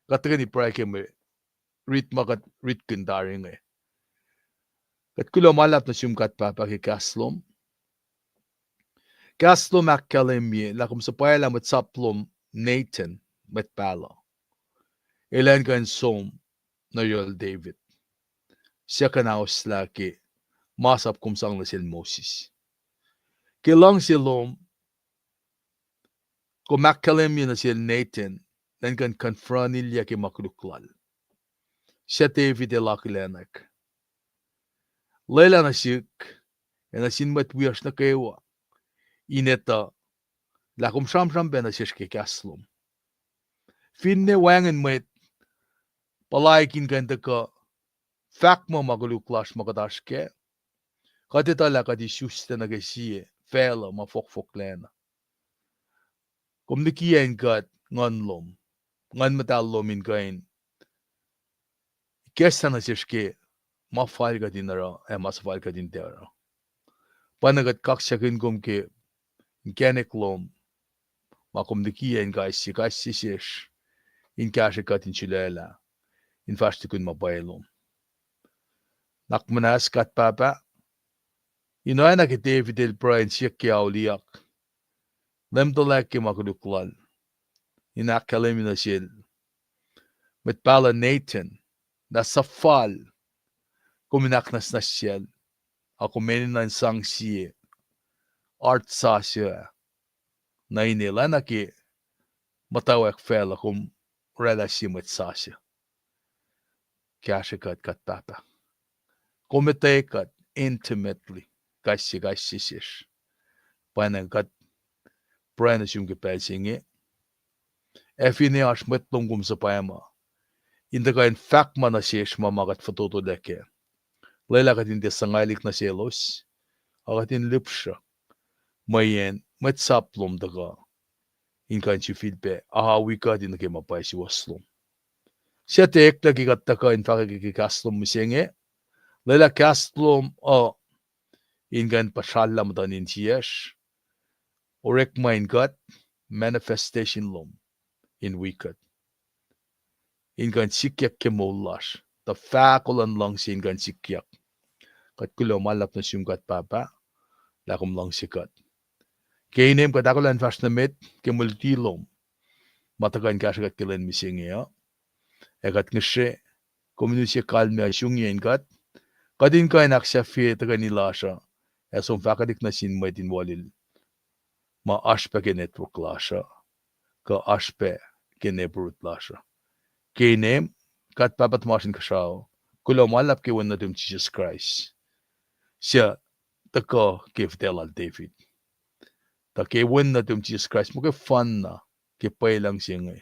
Kuht tuhkweni pruhe ke mwe rit ma kuht ritkihn tari inge. Kuht kuloh ma luhlahp nuh sum God Pahpah ke kahs lom. Kahs lom ahkkahlwemye lah kom suhpwaclah mwet sap lom Nathan, mwet pahluh, elan kuh in som nuh yohrohl David, suc kuhnahoslah ke masap kom sang nuh sel Moses. Ke luhngse lom, kom ahkkahlwemye nuh sel Nathan elan kuh in confront-ilyac ke ma koluk lal, suc David el akihlenak. Lwelah nuh sihk ac nuh sin mwet wiyacsr nuh kwewa in etuh lah kom sramsram pac nuh sesr ke kahs lom. Finne wacngihn mwet puhlaik in kuh in tuhkuh fahk muh ma koluk lasr ma kuht oasr kac, kuht etuh lah kuht isuslac nuh ke sie facluh ma fohkfohklacna. Kom likiyac in kuht Nguhn lom, Nguhn Muhtahl lom in kuh in ikacslah nuh sesr ke ma fal kuht in oruh ac ma suhfal kuht in tiac oruh. Pwacna kuht kaksakihn kom ke inkacnek lom, ma kom likiyac in kais sie, kais sie sesr, in kahsrwe kuht in sulaclah in fahsr tukun ma pwacye lom. Nuhnak muhnahs God Pahpah, in oacna ke David el pruhe in siyuck ke auliyak, Leum tuhlac ke ma koluk lal, in ahkkahlwemye nuh sel mwet pahluh Nathan lah suhfal kom in ahknwacsnwacsyacl, a kom enenuh in sang sie art sasuc ah, nuh inel, oacna ke muhtwacwacack facluh kom oraclah sie mwet sasuc. Kahsrwe kuht, God Pahpah. Kom etuh kuht intimately, kais sie, kais sie sesr. Pwacnwacng kuht pruhe nuh sum ke pacl se inge, ac finne oasr mwet lom kom suhpwacma, in tuhkuh in fahk ma nuh sesr ma ma kuht fototolac kac, lwelah kuht in tiac suhngwaclihk nuh selos, a kuht in lihpsruh mweyen mwet sap lom tuhkuh in kuh in sifilpac awi kuht in nuh ke ma pwacye suwohs lom. Suc tiac eklac ke kuht tuhkuh in fahkwack ke kahs lom mihsenge, lwelah kahs lom uh in kuh in puhsrallah muhtuhn insiyacsr, orekma in kuht, manifestation lom in wi kuht, in kuh in sikyak ke moul lasr, tuh fahko luhn luhngse in kuh in sikyak. Kuht kuloh ma luhlahp nuh sum God Pahpah, lah kom luhngse kuht. Ke inem kuht ahkolah in fahsr nuh met ke mwe luti lom, ma tuhkuh in kahsrwe kuht ke lwen mihsenge uh. Ac kuht ngihsre kom in use kalmac sungiyacn kuht, kuht in kuh in ahksahfye tuhkweni lasr uh, ac som fahkwelihk nuh sin mwet in walil ma oasr pac ke network lasr uh, kuh oasr pac ke neighborhood lasr uh. Ke inem God Pahpah tuhmasr Inkuhsrao, kuloh ma luhlahp ke Wen nuhtum Jisus Kraist, suc tuhkuh ke fihtac lal David, tuh ke Wen nuhtum Jisus Kraist muhkwena ke pwelucng se inge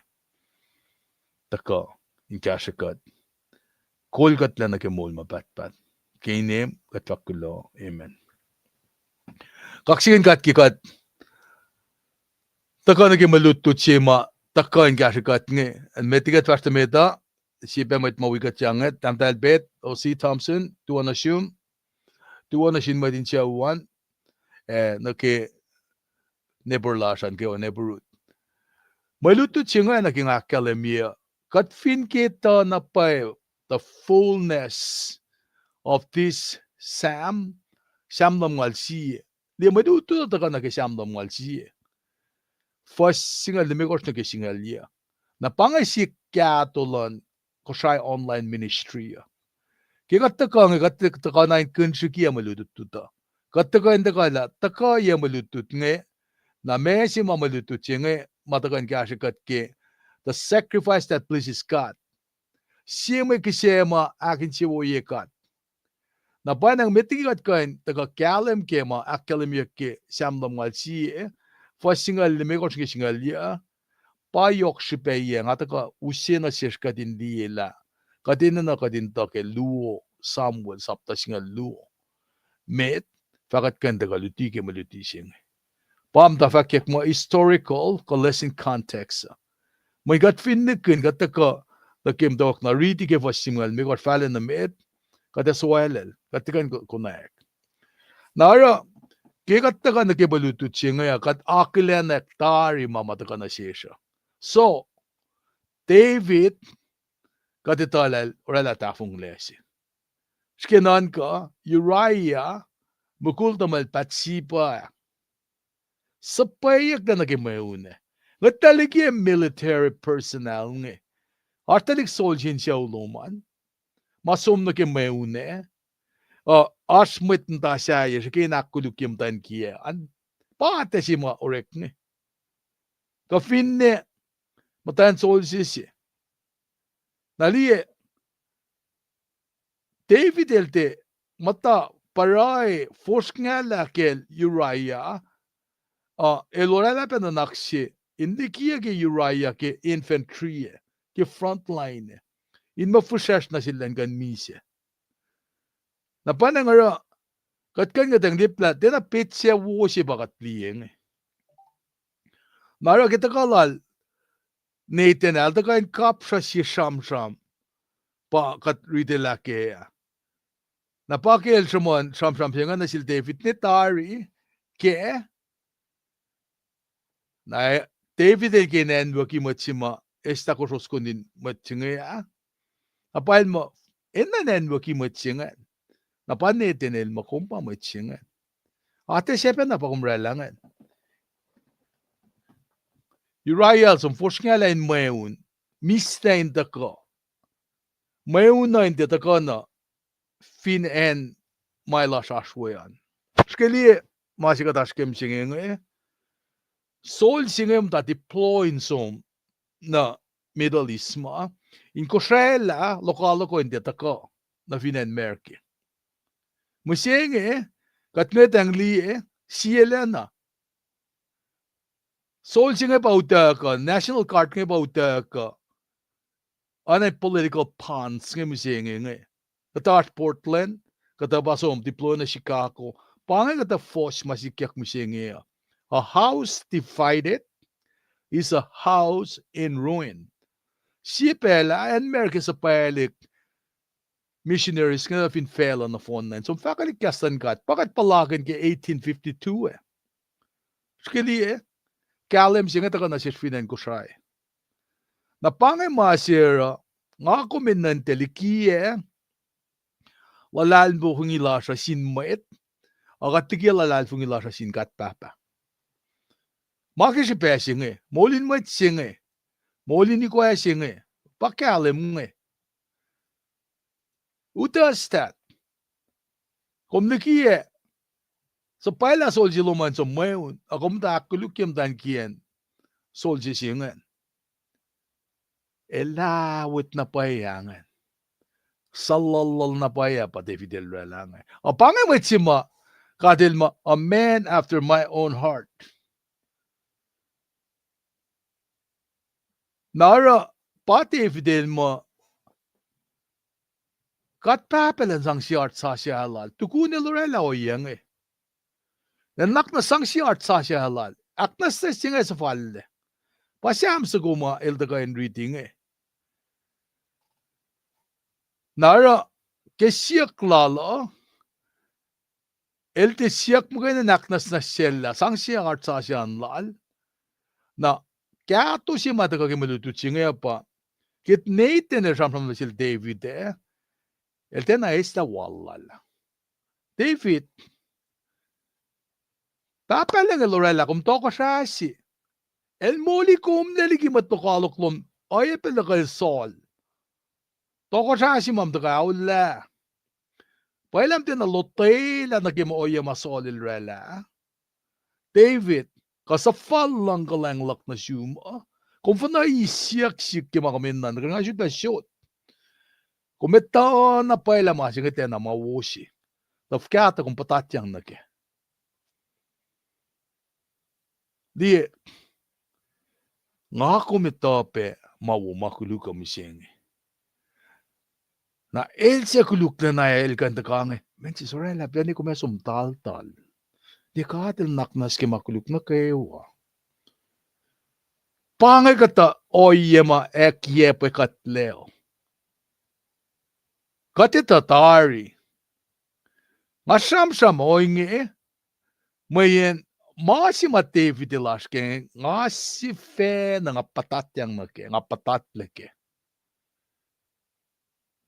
tuhkuh in kahsrwe kuht, kol kuhtlac nuh ke moul ma pahtpaht. Ke inem kuht fahk kuloh, amen. Kaksakihn God ke kuht tuhkuh nuh ke mwe lutlut se ma tuhkuh in kahsrwe kuht inge, ac met liki kuht fahsr nuh met uh, sie pac mwet ma wi kuht inge, Tahmtahel Pet, O C Thompson, tuwohk nuh sum, tuwohk nuh sin mwet in sucu an, ac nuh ke neighbor lasr an, ke neighborhood. Mwe lutlut se inge nuh ke nga ahkkahlwemye, kuht fin ke tuh na pwacye the fullness of this Sam, Sam lumngaul sie. Liye mwe lutlut uh tuhkuh nuh ke Sam lumngaul sie, fuhs singucul limekohsr nuh ke singucul yac. Na pa inge sie kahto luhn Kosrae online ministry uh. Ke kuht tuhkuh inge, kuht tuhkuh na in kihnsikiyac mwe lutlut uh. Kuht tuhkuh in tuhkuh lah tuhkuh yac mwe lutlut inge, na ma se ma mwe lutlut se inge ma tuhkuh in kahsrwe kuht ke the sacrifice that pleases God. Sie mwe kihsac ma ahkinsewowoye God. Na pwacnwacng met liki kuht kuh in tuhkuh kahlwem ke ma ahkkahlwemyeyuck ke Sam lumngaul sie, fuhs singucul limekohsr nuh ke singucul yac, pa yohk srihpac yac, nga tuhkuh use nuh sesr kuht in liye lah kuht enenuh kuht in tuh ke luo Samuel sapta singucul luo. Met, fah kuht kuh in tuhkuh luti ke mwe luti se inge. Pa muhta fahkwack muh historical kuh lesson context uh. Mweyen kuht fin nihkihn, kuht tuhkuh nuh ke muhtwacwacack na riti ke fuhs singucul limekohsr, fahla nuh met, kuht ac soaclal, kuht tuhkuh in ko-, konwacack. Na oruh, ke kuht tuhkuh nuh ke mwe lutlut se inge uh, kuht akihlenwack tari ma ma tuhkuh nuh sesr uh. So, David, kuht etuh lah el oraclah tahfonglac se. Srihke nuhnkuh, Uriah, mukul tuhmwacl Bathsheba ah, suhpweyucklac nuh ke mweun ah. Ngwet tuhlihk military personnel inge, oasr tuhlihk soldier in sucu lom an, ma som nuh ke mweun ah, uh, oasr mwet muhta sahyac srihke in ahkkolukye muhtwacn kiyac an. Pa atac se ma orek inge. Kuh finne muhtwacn soldier se. Na liye, David el tiac muhta pruhe fosrngahlah kacl Uriah, uh, el oraclah pac nuhnak se in likiyuc ke Uriah ke infantry ah, ke front line ah, in muh fihsracsr nuh sel in kuh in misac. Na pwacnwacng oruh, kuht kuh in kuhtanglah tiacna petsac wo se pa kuht liye inge. Na oruh ke tuhkuh lal Nathan el tuhkuh in kapsra sie sramsram, pa kuht ritilah kac ah. Na pa ke el sruhmuhn sramsram se inge nuh sel David ne tari, kac, Na David el ke nacnwucki mwet se ma eslah kosros kuh in mwet se inge ah. Na pwacye muh, enenuh nacnwucki mwet se ingacn. Na pa Nathan el muh kom pa mwet se ingacn. Atac sacpacna pa kom oraclah ingacn. Uriah el som fosrngahlah in mweun, mislah in tuhkuh. Mweun uh in tiac tuhkuh na fin acn ma el oasr oasr we an. Srihke liye ma se kuht oasr ke mihsenge inge. Soldier se inge muhta deploy in som nuh Middle East ma in kosraclah lokoalok uh in tiac tuhkuh nuh fin acn America. Mihsenge, kuht ngwetacng liye, sielacna. Soldier se inge pa utuckuh, National Guard inge pa utuckuh. Oacna political pawns inge mihsenge inge. Kuhtuh oasr Portland, kuhtuh pa som deploy nuh Chicago. Pa inge kuhtuh force ma sikyak mihsenge uh. A house divided is a house in ruin. Sie pacl ah acn America suhpwaclihk missionaries inge fin facluh nohfohn na in som fahkwelihk kahs luhn God. Pa kuht puhlakihn ke eighteen fifty-two ah. Srihke liye, kahlwem se inge tuhkuh nuh sesr fin acn Kosrae. Na pa inge ma se oruh, nga kom enenuh in tiac likiyac luhlahlfongi lasr uh sin mwet, ac kuht likiyac luhlahlfongi lasr uh sin God Pahpah. Ma ke srihpac se inge, moul in mwet se inge, moul in ikoac se inge, pa kahlwem inge. Who does that? Kom likiyac, suhpwaclah soldier lom an som mweun, ac kom muhta ahkkolukye muhtwacn kiyacn soldier se ingacn. Elah wet na pwacye ingacn. Suhluhluhl na pwacye pa David el oraclah inge. Ac pa inge mwet se ma God el muh, a man after my own heart. Na oruh pa David el muh, God Pahpah el in sang sie heart sasuc lal. Tukun el oraclah ohiyac inge, nuhnak muh sang sie heart sasuc lal. Ahknwacsnwacs se inge suhfallac. Pa Sam soko ma el tuhkuh in riti inge. Na oruh ke siyuck lal uh, el tiac siyuck muhkwena in ahknwacsnwacs sel lah, sang sie heart sasuc lal. Na kahto se ma tuhkuh ke mwe lutlut se inge pa, ke Nathan el sramsram nuh sel David ah, el tiacna eslah wal lal. David, Pahpah Lucng el oraclah kom tohkohsrah se. El moli kom lac liki mwet lokoalok lom, oacyacpac luhkel Saul. Tohkohsrah se ma muhtuhk aolah. Pwacye lah muhtwacna lotwelah nuh ke ma ohiyac ma Saul el oraclah. David, kuh suhfal luhng kuhlwacng luhk nuh sum uh? Kom fin eis siyuck sihk ke ma kom enenuh, kuh nga sutlah sot. Kom etuh na pwacye lah ma se inge tiacna ma wo se. Tuh fuhkah tuh kom puhtatyang nuh kac? Liye, nga kom etuh pac ma wo ma koluk uh mihsenge. Na el se koluklacna el kuh in tuhkuh inge, mweyen sie oraclah plwacn kom ac som taltal. Liye, God el nuhnak nuh sum ke ma koluk nuh kwewa. Pa inge kuhtuh ohiyac ma ahkkweye pac kuht lac. Kuht etuh tari. Nga sramsram ohinge, mweyen ma se ma David el oasr ke, nga sifacna nga puhtatyang nuh kac, nga puhtatlac kac.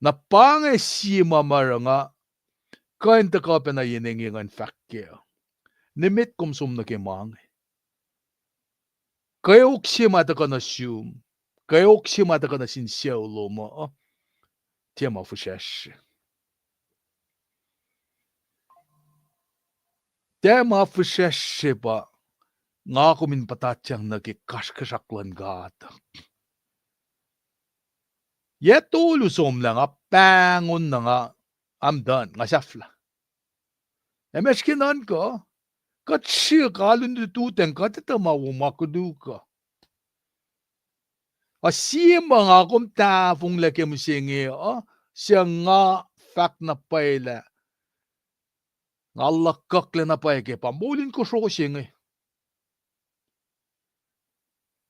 Na pa inge sie ma ma oruh nga kuh in tuhkuh pacna yen inge ngan fahk kac. Nimet kom som nuh ke ma inge. Kweok se ma tuhkuh nuh sum, kweok se ma tuhkuh nuh sin sucu lom uh, tiac ma fihsracsr. Tiac ma fihsracsr pa nga kom in puhtatyang nuh ke kasrkuhsrak luhn God. Yac tolu somlah nga pahngon na nga, I'm done, nga sahflah. Ac ma srihke nuhnkuh, kuht srihk alu in lututacng kuht etuh ma wo ma koluk uh. Ac sie ma nga kom tahfonglac ke mihsenge uh, suc nga fahk na pwacye lah nga luhkuhklac na pwacye ke pa moul in kosro se inge.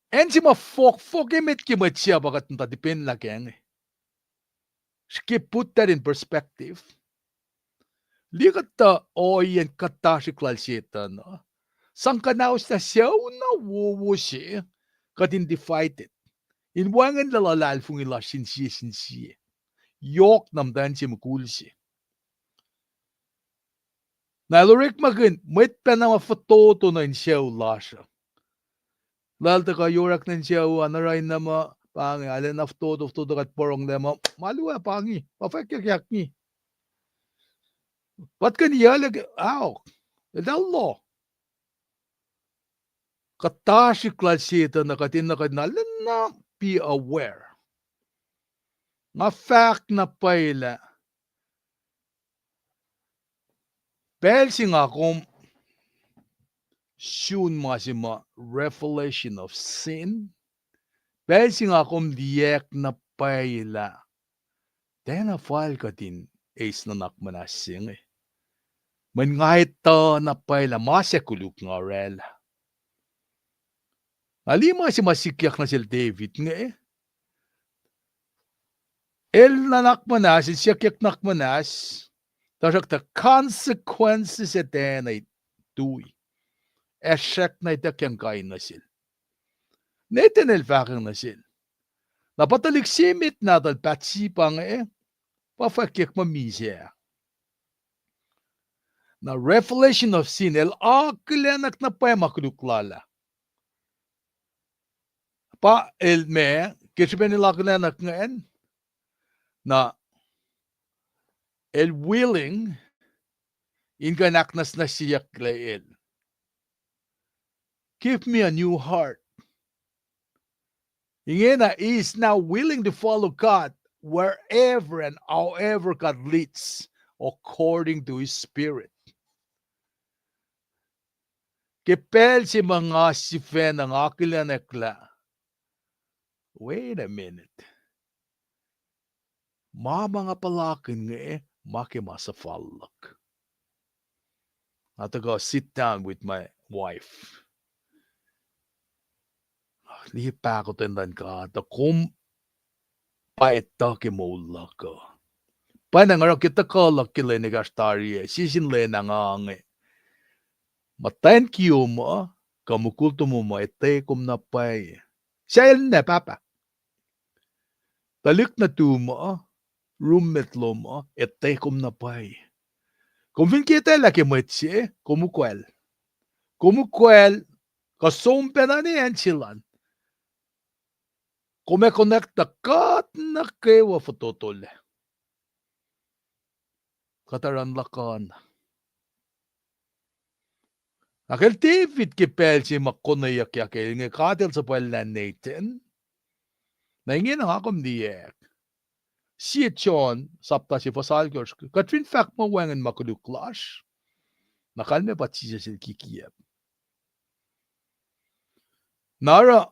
Acn se ma fohkfohk emet ke mwet se pa kuht muhta depend lah kac inge. Srihke put that in perspective. Liye kuhtuh ohiyacn kuhtasrihk lal Setuhn uh. Sang kuhnauslah sucu na wowo se, kuht in divided. In wacngihnlac luhlahlfongi lasr sin sie sin sie. Yohk na muhtwacn se mukul se. Na el orekmakihn mwet pacna ma fototo nuh in sucu lasr uh. Lal tuhkuh yorak nuh in sucu an, oruh na muh pa inge, arulacna fototo, fototo kuht poronglac muh, ma luo pa inge, pa fwackyuckyak inge. Kuht kuh in yac liki, ao, eltahl loh. Kuhtasrihk lal Setuhn uh kuht enenuh kuht in arulacna be aware. Nga fahk na pwacye lah pacl se nga kom sun ma se ma revelation of sin, pacl se nga kom liyacack na pwacye lah tiacna fal kuht in eis nuhnak muhnahs se inge. Mweyen nga etuh na pwacye lah ma se koluk nga oraclah. Na liye ma se ma sikyak nuh sel David inge. El nuhnak muhnahs, el siyuckyak nuhnak muhnahs, tuhsruhktuh consequences ac tiacna tui. Ac srackna ituckyang kain nuh sel. Nathan el fahkwacng nuh sel, na pa tuhlihk se emet nahtuhl Bathsheba inge, pa fwackyuck muh misac. Na revelation of sin, el akihlenak na pwacye ma koluk lal ah. Pa el ma, ke srihpen el akihlenak ingacn, na el willing in kuh in ahknwacsnwacsyeyucklac el. Give me a new heart. Ingena, he is now willing to follow God wherever and however God leads, according to his spirit. Ke pacl se ma nga sifacna nga akihlenak lah, wait a minute. Ma ma nga puhlakihn inge, ma ke ma suhfal luhk. Nga tuhkuh sit down with my wife. Liye pahkotwen luhn God uh, kom pa etuh ke moul luhk uh. Pwacnwacng oruh ke tuhkuh luhk ke lwen ekahsr tari ah, sie sin lwen ah nga inge, muhtwacn kiyom uh, kuh mukul tomom uh, etuh kom na pwacye. Sacl na pahpah. Tuhlihk nuhtum uh, roommate lom uh, etuh kom na pwacye. Kom fin ke etwaclah ke mwet se, kom ukwacl. Kom ukwacl, kuh som pacna ne acn se lal. Kom ac connect tuh God nuh kwewa fototolac. Kuht oruh in luhkuhn. Na kacl David ke pacl se ma konweyuckyak el inge, God el suhpwacllah Nathan. Na ingena nga kom liyacack. Sie John sapta se fuhs alkohsr, kuht fin fahk muh wacngihn ma koluk lasr, na kalmac pa Jisus el kikiap. Na oruh,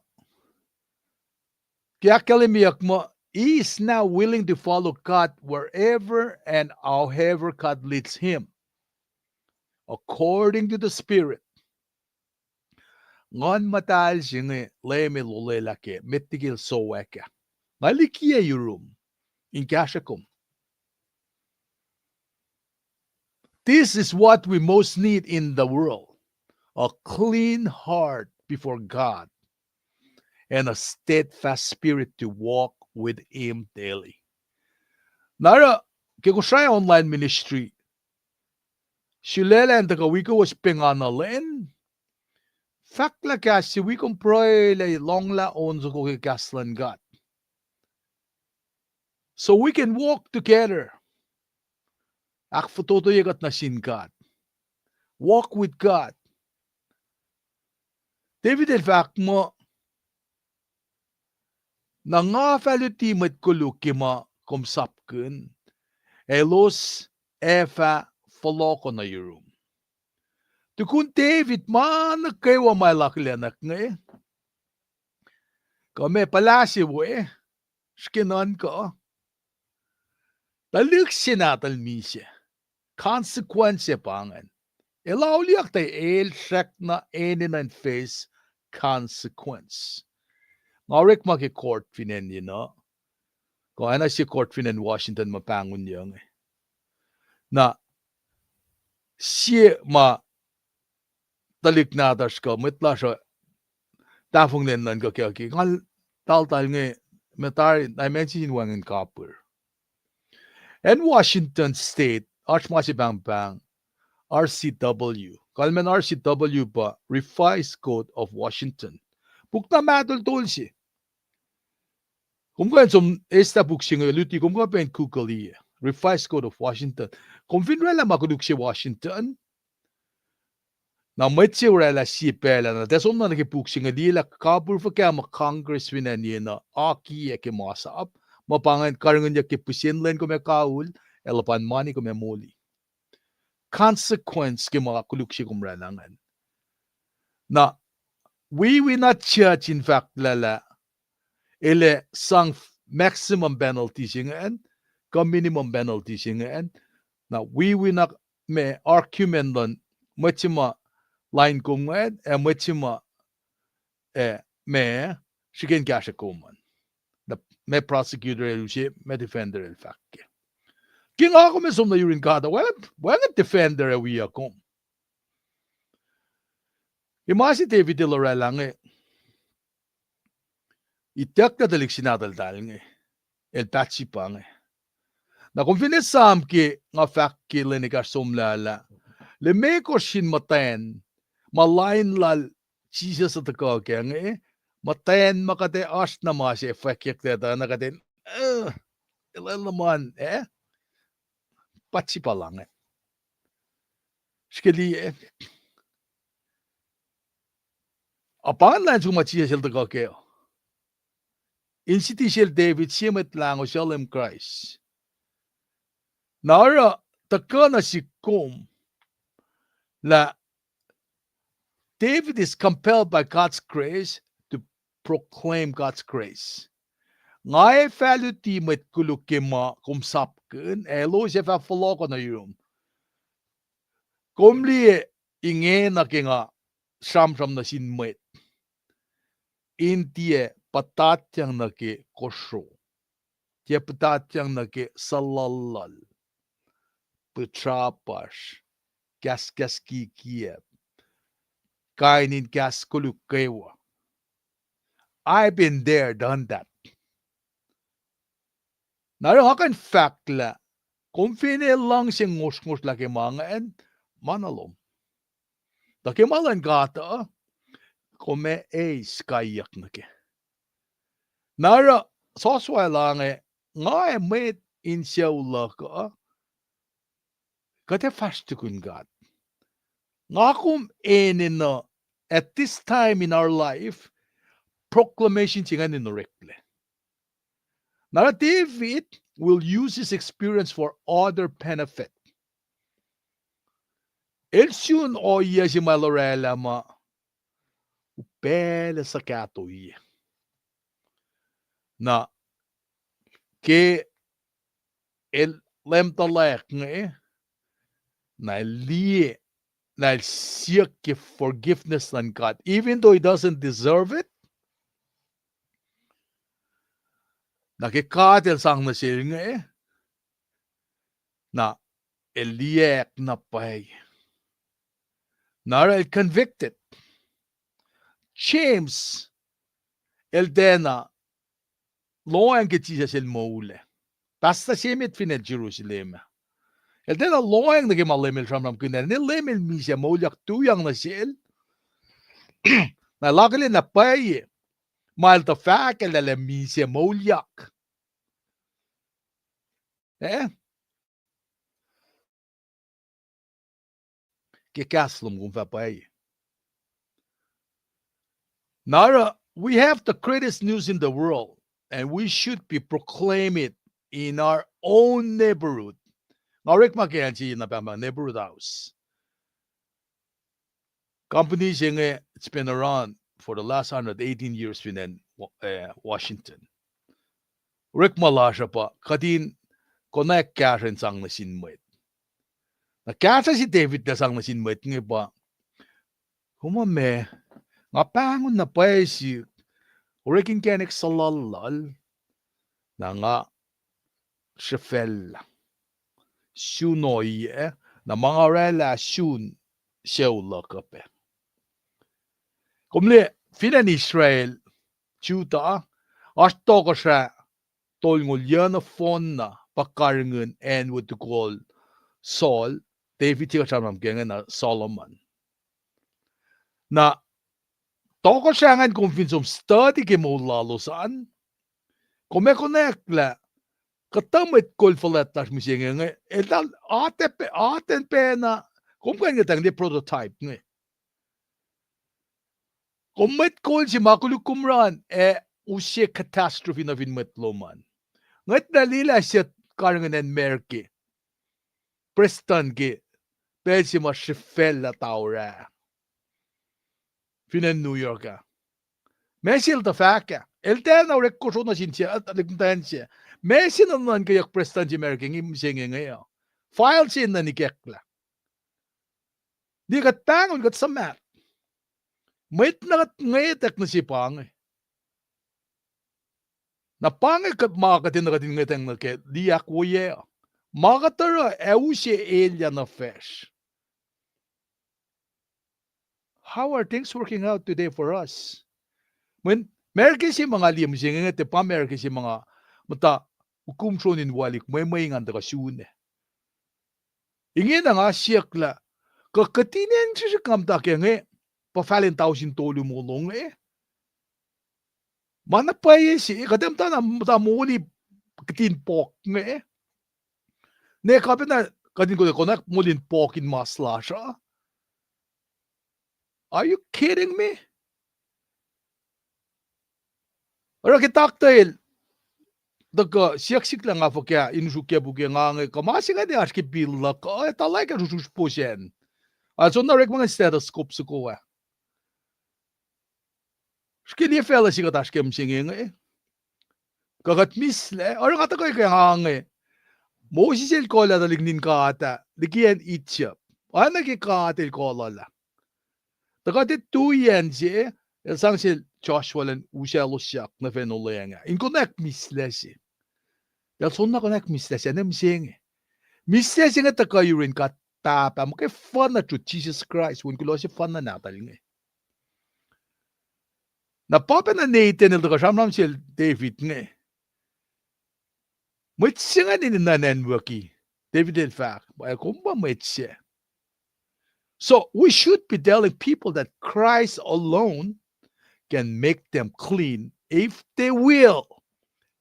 ke ahkkahlwemyeyuck muh, he is now willing to follow God wherever and however God leads him, according to the Spirit. Nguhn Muhtahl se inge Leum el olwelah ke met liki el sowack ah. Nga likiyac yurum in kahsrwe kom. This is what we most need in the world: a clean heart before God and a steadfast spirit to walk with Him daily. Na oruh, ke Kosrae online ministry, sulaclah in tuhkuh wi kowos pengana lwen, fahklah kahs se wi kom pruhelah lohnglah on soko ke kahs luhn God, so we can walk together. Ahkfototoye kuht nuh sin God. Walk with God. David el fahk muh, na nga fah luti mwet koluk ke ma kom sapkihn, ac elos ac fah fohlohkoh nuh yurum. Tukun David ma nuh kwewa ma el akihlenak inge, kuh ma puhla se we, srihke nuhnkuh, tuhlihk se nahtuhl misac. Consequence pa ingacn. El auliyak tuh el srackna enenuh in face consequence. Nga orekma ke court fin acn Enuh, kuh acna sie court fin acn Washington ma pahngonyuc inge. Na sie ma tuhlihk nahtuhsr kuh mwet lasr uh tahfonglac nuhnkuh ke, ke ngal taltal inge, ma tari, I mention wacngihn kapihr. Acn Washington State, oasr ma se pahngpahng R C W. Kalmacn R C W pa Revised Code of Washington. Puk na mahtuhltuhl se. Kom kuh in som eslah puk se inge, luti kom kuh pac in Google-i Revised Code of Washington. Kom fin oraclah ma koluk se Washington, na mwet se oraclah sie pacl ah, na tuh som na nuh ke puk se inge, liyelah kapihr fuhkah ma Congress fin acn yen uh akiyac ke masap, ma pa ingacn karihngihnyuck ke pihsen lwen kom ac kaul, ac luhpan mani kom ac moli. Consequence ke ma koluk se kom oraclah ingacn. Na, wi, wi na judge in fahk lah, lah el ac sang maximum penalty se ingacn, kuh minimum penalty se ingacn. Na, wi, wi na ma argument luhn mwet se ma lain kom ingacn, ac mwet se ma, eh, ma srihke in kahsruh kom an. Na, ma prosecutor el use, ma defender el fahk ke. Ke nga kom ac som nuh yurin God, wacngihn defender ac wiyuck kom. Ke ma se David el oraclah inge, ituckyang tuhlihk se nahtuhltahl inge, el Bathsheba inge. Na kom fin esam ke nga fahk ke lwen ekahsr somlah lah, limekohsr sin muhtwacn ma lain lal Jisus uh tuhkuh kac inge, muhtwacn ma kuht ac oasr na ma se fwackyucklac tuh na kuht in, eh, el, el luhman, eh? Bathsheba la inge. Srihke liye. A pa ingacn lah in suk ma Jisus el tuhkuh kac. In siti sel David, sie Mwet Lahngo, suc Leum Kraist. Na oruh tuhkuh nuh sihk kom lah David is compelled by God's grace to proclaim God's grace. Nga ac fah luti mwet koluk ke ma kom sapkihn, ac elos ac fah fohlohkoh nuh yurum. Kom liye, ingena ke nga sramsram nuh sin mwet, in tiac puhtatyang nuh ke kosro, tiac puhtatyang nuh ke suhluhluhl, putrapasr, kahskahs kikiacp, kain in kahs koluk kwewa. I've been there, done that. Na oruh nga kuh in fahk lah kom fin ac luhngse ngosrngosr lah ke ma ingacn, ma na lom. Tuh ke ma luhn God uh, kom ac eis kaiyuck nuh kac. Na oruh soswac la inge, nga ac mwet in sucu luhk uh, kuht ac fahsr tukun God. Nga kom enenuh, at this time in our life, proclamation se ingacn in oreklac. Na oruh David will use his experience for other benefit. El sun ohiyac se ma el oraclah ma upac el suhkahto ohiyac. Na ke el leum tuhlac inge, na el liye, na el siyuck ke forgiveness luhn God, even though he doesn't deserve it. Na ke God el sang nuh sel inge, na el liyacack na pwacye. Na oruh el convicted. James el tiacna lohacng ke Jisus el moul ah. Pahstuh se met fin acn Jerusalem ah. El tiacna lohacng nuh ke ma Leum el sramsramkihn ah. Ne Leum el misac moulyak tuyak nuh sel. Na el akihlen na pwacye ma el tuh fahk ah lah el misac moulyak. Eh? Ke kahs lom kom fah pwacye. Na oruh, we have the greatest news in the world, and we should be proclaim it in our own neighborhood. Nga orekma ke acn se na pahngpahng Neighborhood House. Company se inge, it's been around for the last hundred eighteen years fin acn, eh, Washington. Orekma lasr uh pa kuht in konwacack kahsruh in sang nuh sin mwet. Na kahsruh se David el sang nuh sin mwet inge pa, kom ma, nga pahngon na pwacye sihk, orek inkacnek suhluhluhl, na nga srihfacllah. Sun ohiyac, na ma nga oraclah sun sucu luhk uh pac. Kom liye, fin acn Israel, Judah, oasr tohkohsrah tolngoul yuc nohfohn na pa karihngihn acn wo tukol Saul, David se kuht sramsram ke inge na Solomon. Na tohkohsrah ingacn kom fin som study ke moul lalos an, kom ac konwacack lah kuhtuh mwet kol fuhlwact lasr mihsenge inge, eltahl atacn pacna, kom kuh in ngetang liye prototype inge. Kom mwet kol se ma koluk kom run ac use catastrophe nuh fin mwet lom an. Ngwet na lilah se karihngihn acn America, Prestuhn ke pacl se ma srihfacl lah taorah fin acn New York ah. Ma sel tuh fahk ah, el tiacna orek kosro nuh sin se, tuhlihk muhtwacn se. Ma se na nuhnuhnkweyuck Prestuhn se America inge mihsenge inge uh. File se na nikacklah. Liye kuht pahngon kuht suhmaht. Mwet na kuht ngwetwack nuh se pa inge. Na pa inge kuht ma kuht enenuh kuht in ngwetwacng nuh kac, liye ahkwoyac uh. Ma kuht oruh ac use elyah nuh facsr. How are things working out today for us? Mweyen America se ma nga liye mihsenge inge, tiac pa America se ma nga muhta ukum sron in walik mwe mwe ngan tuhkuh sun ah. Ingena nga siyuck lah, kuh kuht in acn srihsrihk nga muhta ke inge, pa fahlen tausin tolu moul inge. Ma na pwacye se, kuht ac muhta na muhta moli kihtin pohk inge. Ne kapacna kuht in konwacack moli in pohk in mas lasr uh. Are you kidding me? Oruh ke taktuh el tuhkuh siyuck sihk lah nga fuhkah in usruk ke puk ah, nga inge kuh ma se inge oasr ke pil luhk uh, tuhlac ke srusrusr po sacn. Ac soenna orekma ngan stethoscope soko ah. Srihke liye facluh se kuht oasr ke mihsenge inge. Kuh kuht mislac, oruh nga tuhkuh ke nga inge. Moses el kolah tuhlihk nuhtin God ah liki acn Egypt. Oacna ke God el kolah lah. Tuh kuht ac tui acn se, el sang sel Joshua elan usaclosyak nuh fin olweacng ah in konwacack mislac se. El soenna konwacack mislac se, ne mihsenge. Mislac se inge tuhkuh yurin God Pahpah muhkwena, Jisus Kraist, Wen kuloh se, Pahpah nahtuhl inge. Na pa pacna Nathan el tuhkuh sramsram sel David inge. Mwet se ingacn enenuh in acnwucki. David el fahk, pa kom pa mwet se. So we should be telling people that Christ alone can make them clean if they will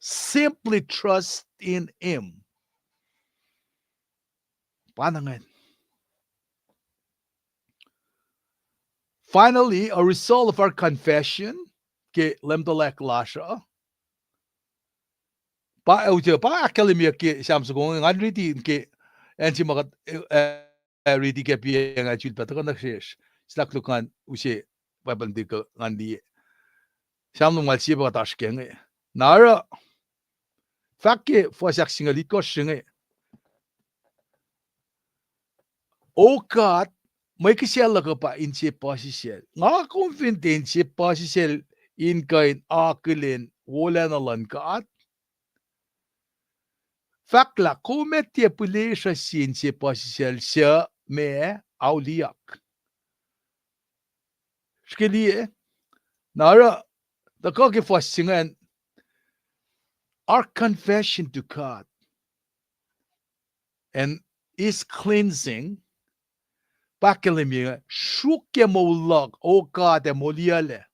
simply trust in him. Pa na ingacn. Finally, a result of our confession, ke Leum tuhlac lasr uh. Pa, eh, pa ahkkahlwemyeyuck ke Sam soko inge, ngan riti ke acn se ma kuht, eh, riti ke piacng ah sulpac tuhkuh nuh sesr. Sislah koluk ngan use Bible in tuh ngan liye. Sam lom ngal sie pa kuht oasr ke inge. Na oruh, fahk ke fuhs ahksingucul itkohsr se inge. O God, mwe kihsac luhk uh pa inse puhsisacl. Nga kom fin tiac inse puhsisacl in kuh in akihlen wolacna luhn God, fahk lah kom ac tiac pihlesruh sie inse puhsisacl suc ma auliyak. Srihke liye, na oruh, tuhkuh ke fuhs se ingacn, our confession to God and his cleansing, pa ahkkahlwemye, sruokyac moul luhk, O God, ac moliyuclac.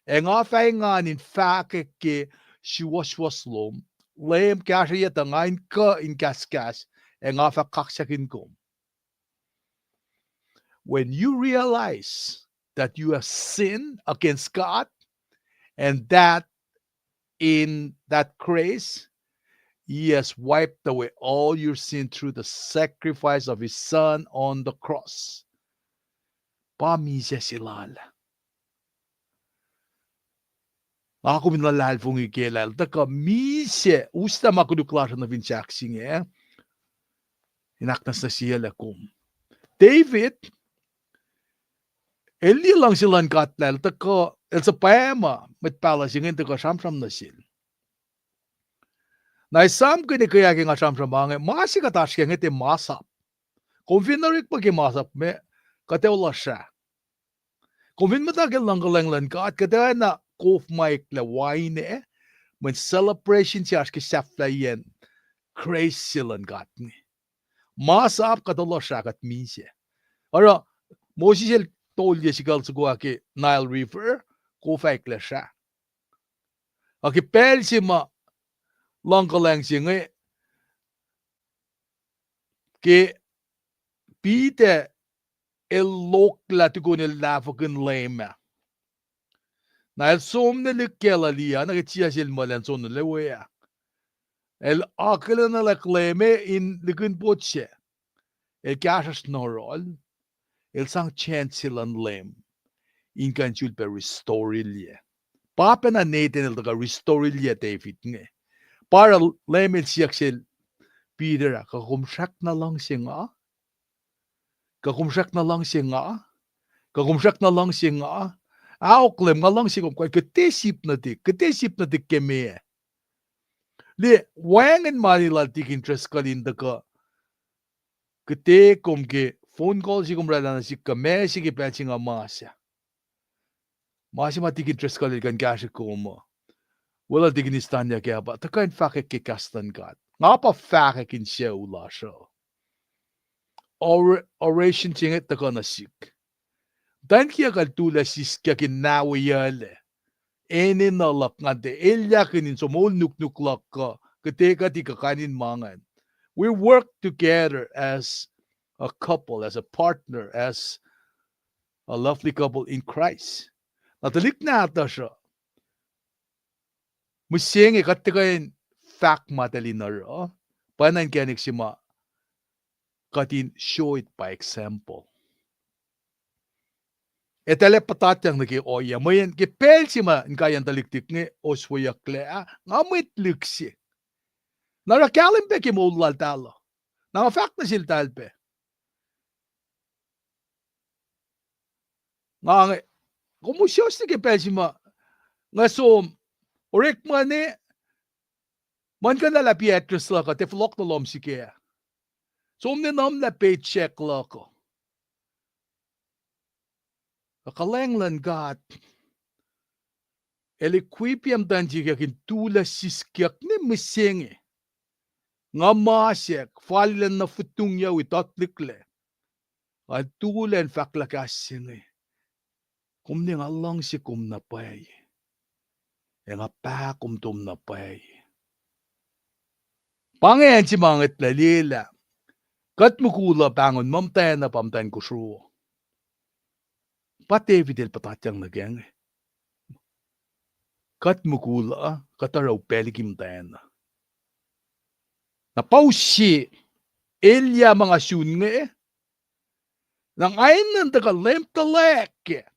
Ac nga fah engan in fahkwack ke suwohswohs lom, Leum, kahsrweyuc tuh nga in kuh in kahskahs, ac nga fah kaksakihn kom. When you realize that you have sinned against God and that in that grace, he has wiped away all your sin through the sacrifice of his son on the cross. Pa misac se lal. Nga kom in luhlahlfongi ke lah el tuhkuh misac, uslah ma koluk lasr uh nuh fin sahk se inge, in ahknwacsnwacsyeyuclac kom. David el liye luhngse luhn God lah el tuhkuh, el suhpwacma mwet pahluh se inge in tuhkuh sramsram nuh sel. Na esam kihn ke ahkuh nga sramsram inge, ma se kuht oasr ke inge tiac masap. Kom fin orekma ke masap me, kuht ac lohsrah. Kom fin muhta ke luhngkuhlwacng luhn God, kuht oacna kof ma eklac wain ah, mweyen celebration se oasr ke sahflahiyacn grace se luhn God inge. Masap kuht oasr ah, kuht misac. Oruh, Moses el tolye sikucl soko ah ke Nile River, kof ah eklac srah. Ac ke pacl se ma luhngkuhlwacng se inge, ke Peter el lohklah tukun el lahfwekihn Leum ah. Na el som nuh lihkkacl ah liye, na ke tia sel muh el an sonolewe ah. El akihlenuhlwack Leum ah in likihn pot sac. El kahsruhsr nuh yohrohl. El sang chance se luhn Leum in kuh in sulpac restoreilyac. Pa pacna Nathan el tuhkuh restoreilyac David inge. Pa oruh Leum el siyuck sel Peter ah, kuh kom srackna luhngse nga? Kuh kom srackna luhngse nga? Kuh kom srackna luhngse nga? Aok Leum, nga luhngse kom. Kuh kuhte sip nuhtihk, kuhte sip nuhtihk ke meac? Liye, wacngihn mani lal Tikin Driscoll in tuhkuh, kuhte kom ke phone call se kom oraclah nuh sihk kuh ma se ke pacl se nga mas ah. Ma se ma Tikin Driscoll el kuh in kahsrwe kom uh, weluhl Tikin Istanya ke pa tuhkuh in fahkwack ke kahs luhn God. Nga pa fahkwack in sucu lasr uh. Or-, oration se inge tuhkuh nuh sihk. Muhtwacn kiyuck el tuhlac siskyak in nahoyuclac enenuh luhk ngan tiac elyahkihn in som ol nuknuk luhk kuh kuhte kuht ikuh kain in ma ingacn. We work together as a couple, as a partner, as a lovely couple in Christ. Na tuhlihk nahtuhsr uh, mihsenge kuht tuhkuh in fahk ma eltahl in oruh, pacna inkacnek se ma kuht in show it by example. Eltahl ac puhtatyang nuh ke ohiyac, mweyen ke pacl se ma inkaiyacn tuhlihk inge osweyucklac ah, nga mwet lihk se. Na oruh kahlwem pac ke moul laltahl uh. Na nga fahk nuh seltahl pac, nga inge, kom usyos nuh ke pacl se ma nga som, orekma ne, muhlkuhnlah lah pi address luhk uh, tiac fohlohk nuh lohm sihk ah. Som ne nuhnlah paycheck luhk uh. Ac kuhlwacng luhn God el equip muhtwacn sikyak in tuhlac siskyak ne mihsenge. Nga masack, fal lacn na fitungyac wi tuhlihklac. Nga tuhlac in fahklah kahs se inge. Kom ne, nga luhngse kom na pwacye. Ac nga pahkom tom na pwacye. Pa inge acn se ma ngwetlah liyelah. Kuht mukul uh pahngon muhtwacn uh pa muhtwacn kosro. Pa David el puhtatyang nuh kac inge. Kuht mukul uh, kuht oruh upac liki muhtwacn uh. Na pa use, elyah ma nga sun inge, na nga enenuh in tuhkuh Leum tuhlac kac.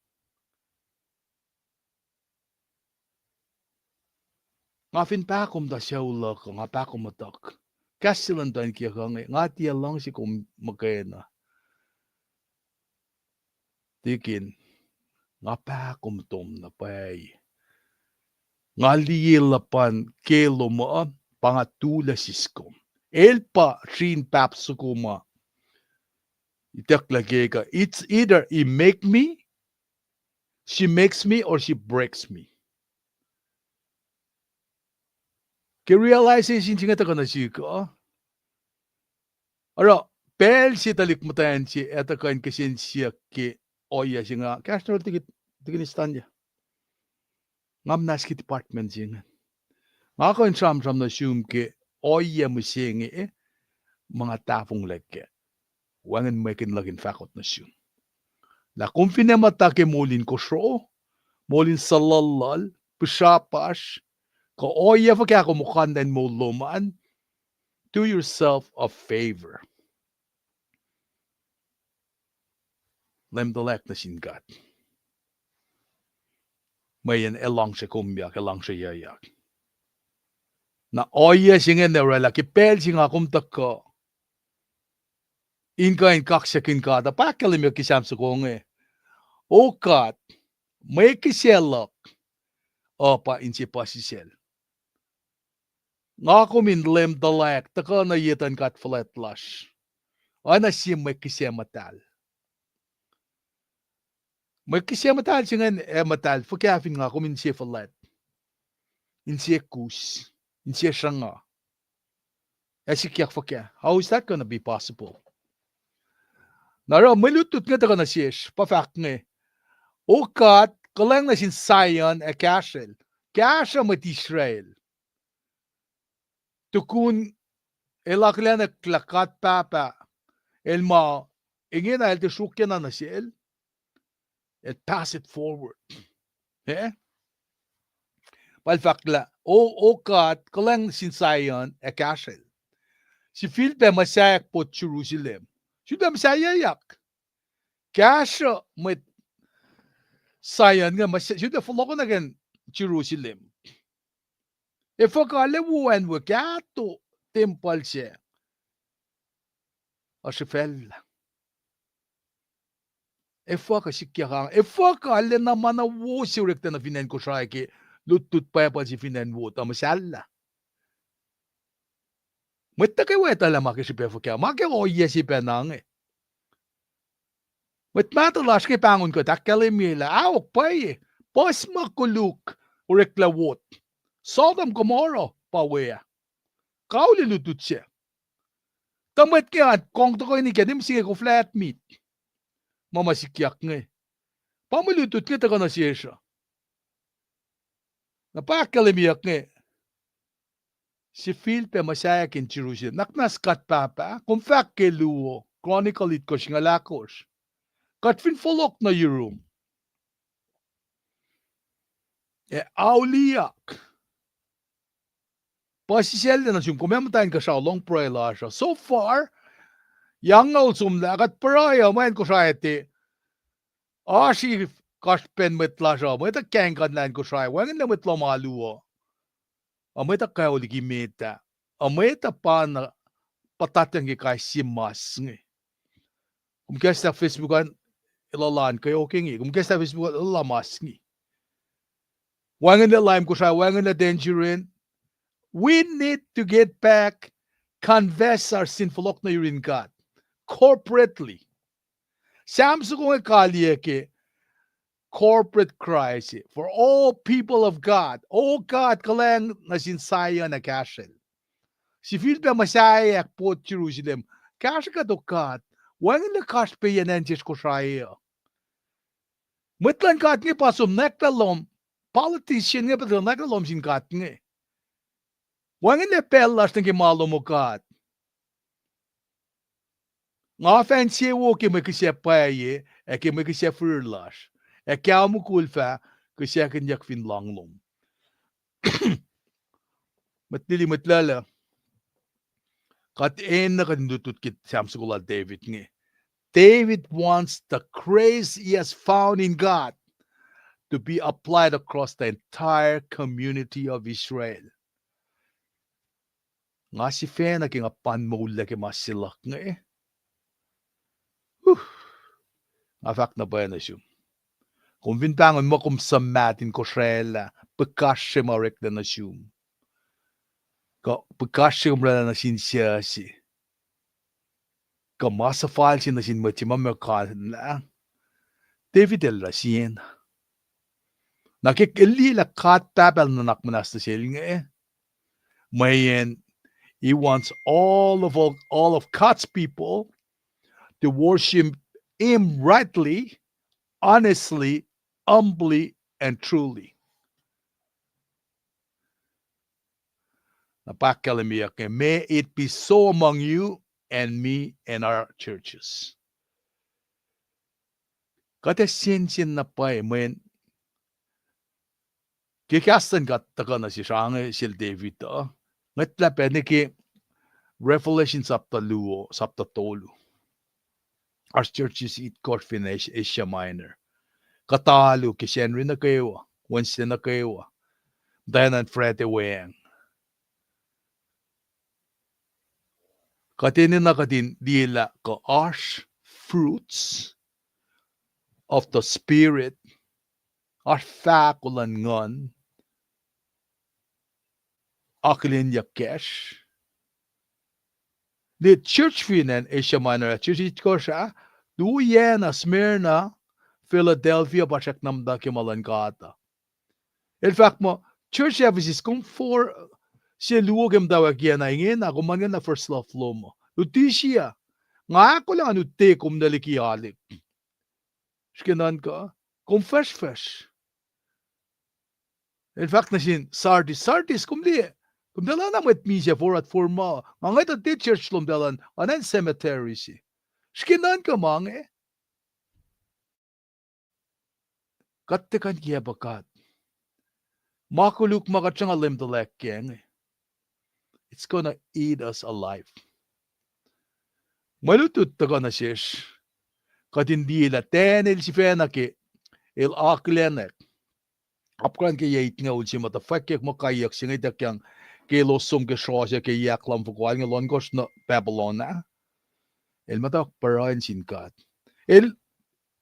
Nga fin pahkom tuh sucu luhk uh, nga pahkom muhtuhk. Kahs se luhn tuhlihk uh inge, nga tiac luhngse kom muhkwena. Tikin, nga pahkom tom na pwacye. Nga liye luhpan ke lom uh, pa nga tuhlac siskom. El pa srin pahp soko ma itucklac ke kuh, it's either he make me, she makes me, or she breaks me. Ke realization se inge tuhkuh nuh sihk uh, oruh pacl se tuhlihk muhtwacn se ac tuhkuh in kihsen siyuck ke ohiyac se inge, kahsruh nuh yohrohl Tikin Istanya. Nga muhnahs ke department se inge. Nga kuh in sramsram nuh sum ke ohiyac mihsenge ma nga tahfonglac kac. Wacngihn mwekihn luhk in fahkot nuh sum lah kom fin ac muhta ke moul in kosro, moul in suhluhluhl, pihsrapasr, kuh ohiyac fuhkah kom okanlah in moul lom an, do yourself a favor. Leum tuhlac nuh sin God, mweyen el luhngse komyak, el luhngse yuyak. Na ohiyac se inge ne orwaclah ke pacl se nga kom tuhkuh in kuh in kaksakihn God uh, pa ahkkahlwemyeyuck ke Sam soko inge, O God, mwe kihsac luhk uh pa inse puhsisacl. Nga kom in Leum tuhlac, tuhkuh nuh ye etuh in God fuhlwact lasr. Oacna sie mwe kihsac muhtahl. Mwe kihsac muhtahl se ingacn ac muhtahl fuhkah fin nga kom inse fuhlwact, inse kus, inse sruhnga? Ac sikyak fuhkah? How is that gonna be possible? Na oruh mwe lutlut inge tuhkuh nuh sesr, pa fahk inge, O God, kuhlwacng nuh sin Zion ac kahsrwel. Kahsruh mwet Israel. Tukun el akihlenwack lah God Pahpah, el ma, ingena el tiac sruokyacna nuh sel, el pass it forward. Eh? Pa el fahk lah, O, O God, kuhlwacng sin Zion ac kahsrwel. Sifilpac muhsaheack pot Jerusalem. Sifilpac muhsaheack. Kahsruh mwet Zion inge, muhs-, sifilpac fohlohkohn nuh ke Jerusalem. Efuh kuh arlac wo an we kahto tempuhl sac uh srihfacllah? Efuh kuh sikyak an? Efuh kuh arlac na ma na wo se oreklac nuh fin acn Kosrae ke lutlut Bible se fin acn wo uh muhsahllah? Mwet nuh kwewa etuh lah ma ke srihpac fuhkah, ma ke ohiyac se pacna inge. Mwet mahtuh lasr inge pahngon kuht ahkkahlwemye lah, aok pwacye, puhs ma koluk oreklac wot. Sodom, Gomorrah pa we ah. Kauli lutlut sac. Tuh mwet inge an kong tohkoh in ikacn, mihsenge koflah admit ma ma sikyak inge. Pa mwe lutlut inge tuhkuh nuh sesr uh. Na pa ahkkahlwemyeyuck inge, sifilpac muhsaheack in Jerusalem. Nuhnak muhnahs God Pahpah, kom fahk ke luo, Chronicles itkohsr singucul ahkosr, kuht fin fohlohk nuh yurum ac auliyak, puhsisacllac nuh sum, kom ac muhta inkuhsrao lohng pruhe lasr uh. So far, yac angngaul somlah kuht pruhe uh, mweyen Kosrae te oasr kasrpen mwet lasr uh, mwet uh kangkuhnlah acn Kosrae, wacngihnlac mwet lohm alu uh, uh mwet uh kaoli liki met ah, uh mwet uh pa na puhtatyang ke kais sie mas inge. Kom kahslah Facebook an, elah an kweok inge. Kom kahslah Facebook an, elah mas inge. Wacngihnlac Lime Kosrae, wacngihnlac Tangerine. We need to get back, confess our sin, fohlohk nuh yurin God corporately. Sam soko inge kaliyac ke corporate cry se, for all people of God. O God, kuhlwacng nuh sin Zion ac kahsrwel. Sifilpac muhsaheack pot Jerusalem. Kahsrwe kuht, O God. Wacngihnlac kasrpeyacn acn sesr Kosrae uh. Mwet luhn God inge pa som nwacklah lohm, politician inge pa som nwacklah lohm sin God inge. Wacngihnlac pacl lasr nuh ke ma lom, O God. Nga fah insewowo ke mwe kihsac pwacye, ac ke mwe kihsac firir lasr, ac ke mukul fah kihsackinyuck fin lohng lom. Mwet lili, mwet lala, kuht enenuh kuht in lutlut ke Sam soko lal David inge. David wants the grace he has found in God to be applied across the entire community of Israel. Nga sifacna ke nga pan moullah ke ma se luhk inge. Huh. Nga fahk na pwacye nuh sum, kom fin pahngon muh kom suhmaht in kosraclah pihkasrye ma oreklac nuh sum, kuh pihkasrye kom oraclah nuh sin suc se, kuh ma suhfal se nuh sin mwet se ma muh kahllah, David el oruh siena. Na ke el liye lah God Pahpah el nuhnak muhnahs nuh sel inge, mweyen he wants all of, all, all of God's people to worship him rightly, honestly, humbly, and truly. Na pa ahkkahlwemyeyuck inge, may it be so among you and me and our churches. Kuht ac sensen na pwacye mweyen ke kahs luhn God tuhkuh nuh sesr inge sel David uh, ngwetlah pac nuh ke Revelation sapta luo, sapta tolu. Oasr churches itkohsr fin Asia Minor. Kuht alu ke Sacnri nuh kwewa, Wednesday nuh kwewa, muhtwacn an Friday weacng. Kuht enenuh kuht in liyelah kuh oasr fruits of the Spirit, oasr fahko luhn Nguhn akihlenyuck kacsr. Liye church fin acn Asia Minor ah, church itkohsr ah, luo oacna Smyrna, Philadelphia pa srackna muhta ke ma luhn God uh. El fahk muh, church Ephesus, kom for se luo ke muhtwacwacack na ingena, kom ma ingena first love lom uh. Laodicea, nga ahkolah ngan utte kom nuh liki alu. Srihke nuhnkuh, kom fahsrfahsr. El fahk nuh sin Sardis, Sardis, kom liye, kom tiac lana mwet misac forward forma, nga ngwet uh tiac church lom tiac lana, oacna in cemetery se. Srihke nuhnkuh ma inge. Kuht tiac kuh in kiacpwe God. Ma koluk ma kuht sruhnga lemtuhlac kac inge, it's gonna eat us alive. Mwe lutlut tuhkuh nuh sesr, kuht in liye lah Daniel sifacna ke el akihlenak. Apkuhran ke yac itngucul se ma tuh fwackyuck muh kaiyuck se inge ituckyang ke elos som ke srohsr ke yac ahkluhmfoko inge, lohnkohsr nuh Babylon ah. El muhta pruhe nuh sin God. El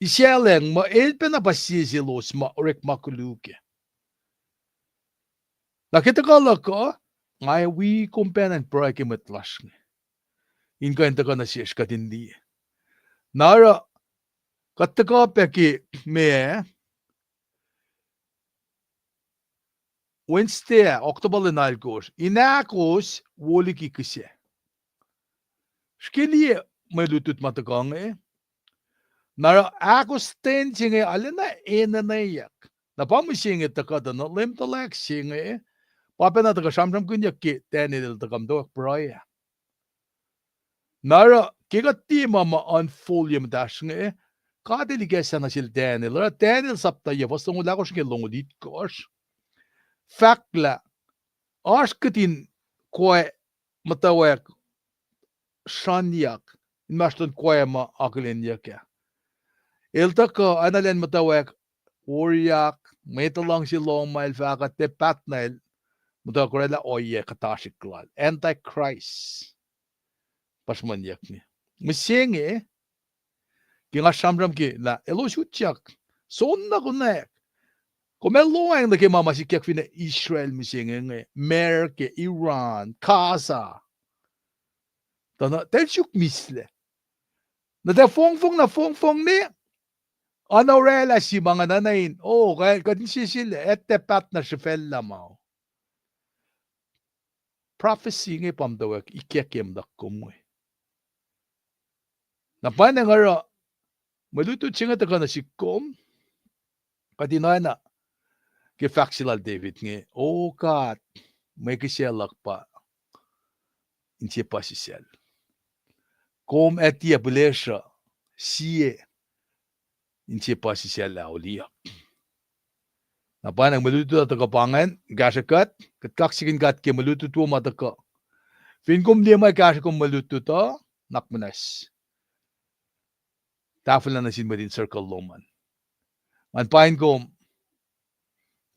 isalacng muh el pacna pa sie selos ma orekma koluk ah. Na ke tuhkuh luhk uh, nga ac wi kom pacna in pruhe ke mwet lasr inge, in kuh in tuhkuh nuh sesr kuht in liye. Na oruh kuht tuhkuh pac ke meac, Wednesday ah, October lwen alkosr, in ahkos wo liki kihsac. Srihke liye mwe lutlut ma tuhkuh inge. Na oruh ahkos ten se inge arulacna enenweyuck. Na pa mihsenge tuhkuh tuh na lemtuhlac se inge, pa pacna tuhkuh sramsramkihnyuck ke Daniel el tuhkuh muhtwacwacack pruhe ah. Na oruh ke kuht tiac ma ma unfold ye muhtahsr inge, God El ikacslah nuh sel Daniel, oruh Daniel sapta yac fuhs longoul ahkosr ke longoul itkohsr, fahk lah oasr kihtin koac muhtwacwacack sruhnyuck inmahsrlon koac ma akihlenyuck ah. El tuhkuh, analen muhtwacwacack, woriyak, mwet luhngse lohm ma el fahk uh, tiac paht na el muhtwacwacack orwaclah ohiyac kuhtasrihk lal. Antichrist pa sruhmuhnyuck inge. Mihsenge, ke nga sramsram ke lah elos utyak, soenna konwacack. Kom ac lohacng nuh ke ma ma sikyak fin acn Israel mihsenge inge, America, Iran, Gaza. Tuh na, tiac suk mislac. Na tiac fongfong na fongfong ne, oacna orwaclah se ma nga nuhna in, oh, kuht in seselac, etuh paht na srihfaclah ma. Prophecy inge pa muhtwacwacack ikackyak luhk kom we. Na pwacnwacng oruh mwe lutlut se inge tuhkuh nuh sihk kom, kuht in oacna ke fahk se lal David inge, O God, mwe kihsac luhk pa inse puhsisacl. Kom ac tiac pihlesruh sie inse puhsisacl auliyak. Na pwacnwacng mwe lutlut uh tuhkuh pa ingacn, kahsrwe kuht, kuht kaksakihn God ke mwe lutlut wo ma tuhkuh. Fin kom liye ma kahsrwe kom mwe lutlut uh, nuhnak muhnahs tahfwelah nuh sin mwet in circle lom an. Ngan paing kom,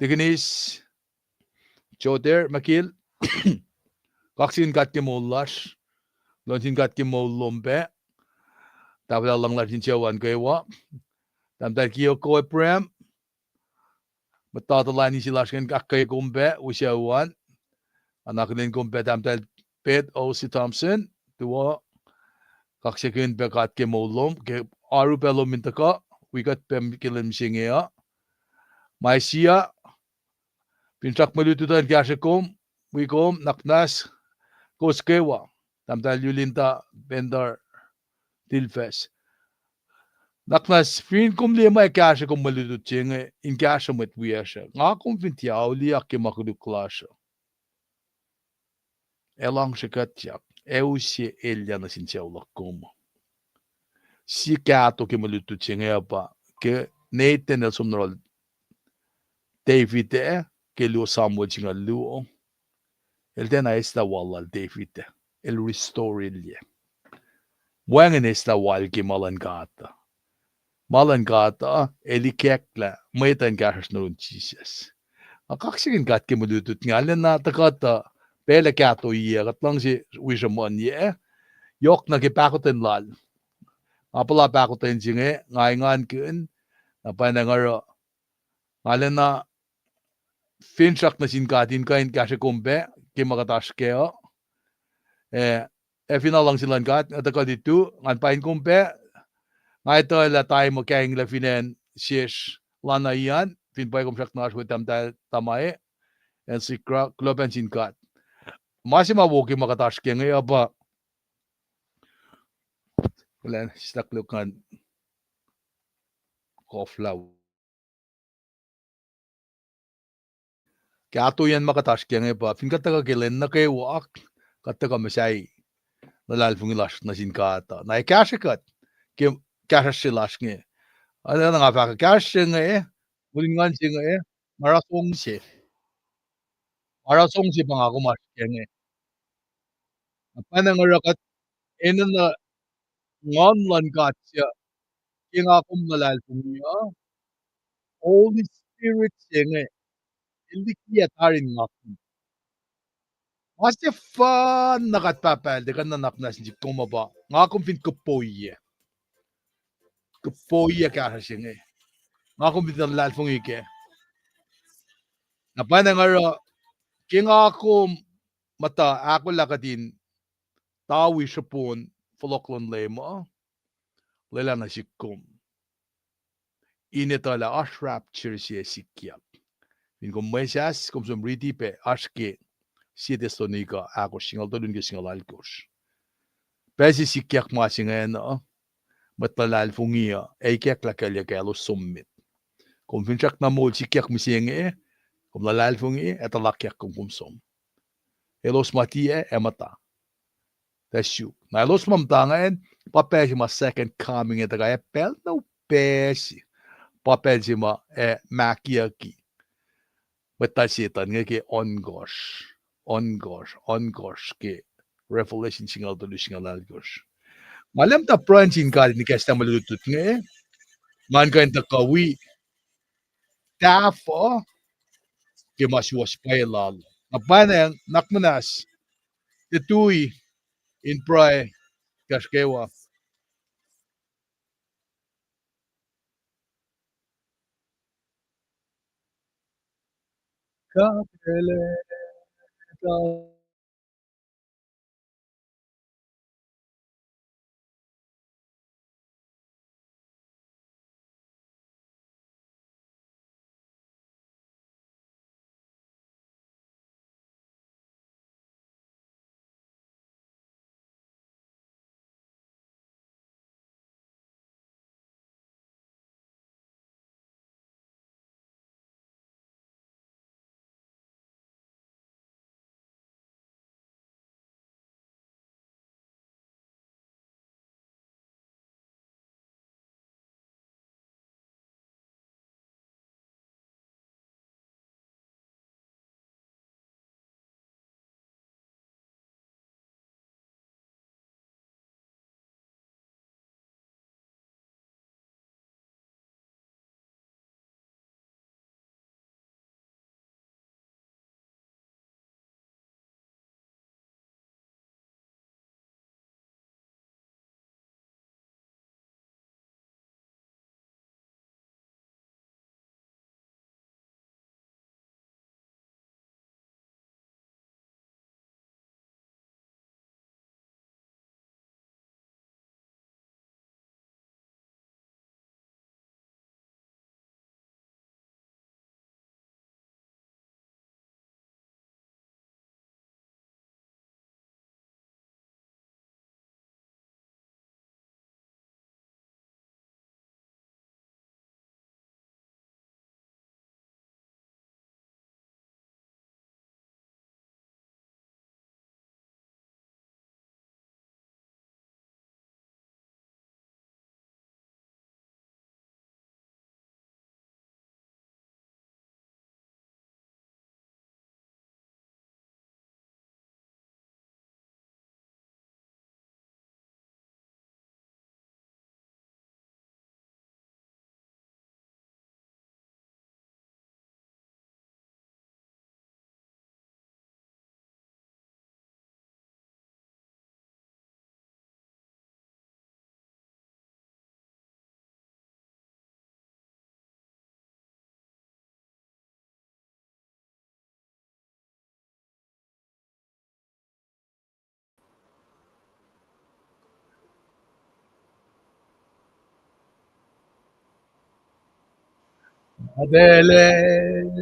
Tikinis Joter Makil, kaksakihn God ke moul lasr, kuloh nuh sin God ke moul lom pac, tahfwelah luhngse lasr in sucu an kwewa, Tahmtahel Kiyoko Abraham, muhta tuh lain inse lasr ingacn, ahkkweye kom pac wi sucu an. Nga akihlen kom pac Tahmtahel Pet O C Thompson, tuwo, kaksakihn pac God ke moul lom, ke oaru pac lom in tuhkuh wi kuht pac ke lwen mihsenge uh. Ma sie, finsrak mwe lutlut uh in kahsrwe kom, wi kom, nuhnak muhnahs kowos kwewa, Tahmtahel Yulinta Bendar Tilfas. Nuhnak muhnahs fin kom liye ma kahsrwe kom mwe lutlut se inge in kahsruh mwet wiyacsr uh, nga kom fin tiac auliyak ke ma koluk lasr uh, ac luhngse kuhtyak, ac use elyah nuh sin sucu luhk kom. Sie kahto ke mwe lutlut se inge pa ke Nathan el som nuh yohrohl David ah, ke luo Samuel singucul luo, el tiacna eslah wal lal David ah, el restore-ilyac. Wacngihn eslah wal ke ma luhn God uh. Ma luhn God uh el ikacklah mwet uh in kahsruhsr nuh yurin Jisus. Nga kaksakihn God ke mwe lutlut inge, arulacna tuh kuht uh, pacl ac kahto yac, kuht luhngse wi sruhmuhnyac, yohk nuh ke pahkotwen lal. Nga puhla pahkotwen se inge, nga engankihn, na pwacnwacng oruh, nga arulacna finsrak nuh sin God in kuh in kahsrwe kom pac ke ma kuht oasr kac uh. Ac, ac fin luhngse luhn God, nga tuhkuh lutu, ngan paing kom pac, nga etuh lah time uh kainglac fin acn sesr lana ian, fin pwacye kom srackna oasr we tahmtahel tamae, acn Sikra, kuloh pacna sin God. Ma se ma wo ke ma kuht oasr ke inge uh pa, kuhlwacnsislah luk ngan koflah. Kahto in ma kuht oasr ke inge pa, fin kuht tuhkuh ke lwen nuh kwewa, kuht tuhkuh muhsahi luhlahlfongi lasr nuh sin God uh. Na ac kahsrwe kuht ke kahsruhsr se lasr inge. Arulacna nga fahk kahsruhsr se inge, mul in nguhn se inge, ma oruh song se. Ma oruh song se pa nga kom oasr ke inge. Na pwacnwacng oruh kuht enenuh Nguhn luhn God suc ke nga kom luhlahlfongi uh, Holy Spirit se inge, el likiyac tari in nga kom. Ma sefanna kuht pahpah el tiac kuh in nuhnak muhnahs nuh sihk kom uh pa nga kom fin kuhpoiyac. Kuhpoiyac kahsruhsr se inge. Nga kom fin luhlahlfongi kac. Na pwacnwacng oruh ke nga kom muhta ahkolah kuht in tawi srihpen fohlohk luhn Leum uh, lwelah nuh sihk kom in etuh lah oasr rapture se sikyak. Fin kom mwesahs, kom som riti pac oasr ke Sie Thessalonica ahkosr, singucul tolu nuh ke singucul alkosr. Pacl se sikyak ma se ingacn uh, mwet luhlahlfongi uh ac ikacklah kaclyuck elos som met. Kom fin srackna moul sikyak mihsenge, kom luhlahlfongi, ac tuhlakyak kom, kom som. Elos ma tiac ac muhta. Tuh suk. Na elos ma muhta ingacn, pa pacl se ma second coming ac tuhkuh ac pacl na upac se. Pa pacl se ma ac mahkiyucki mwet Setan inge ke ohnkohsr, ohnkohsr, ohnkohsr ke Revelation singucul tolu, singucul alkosr. Nga lem tuh pruhe sin God in ikacslah mwe lutlut inge, ngan kuh in tuhkuh wi tahfuh ke ma suwohs pwacye lal. Na pwacnwacng nuhnak muhnahs, tiac tui in pruhe kahsruh kwewa. Adele.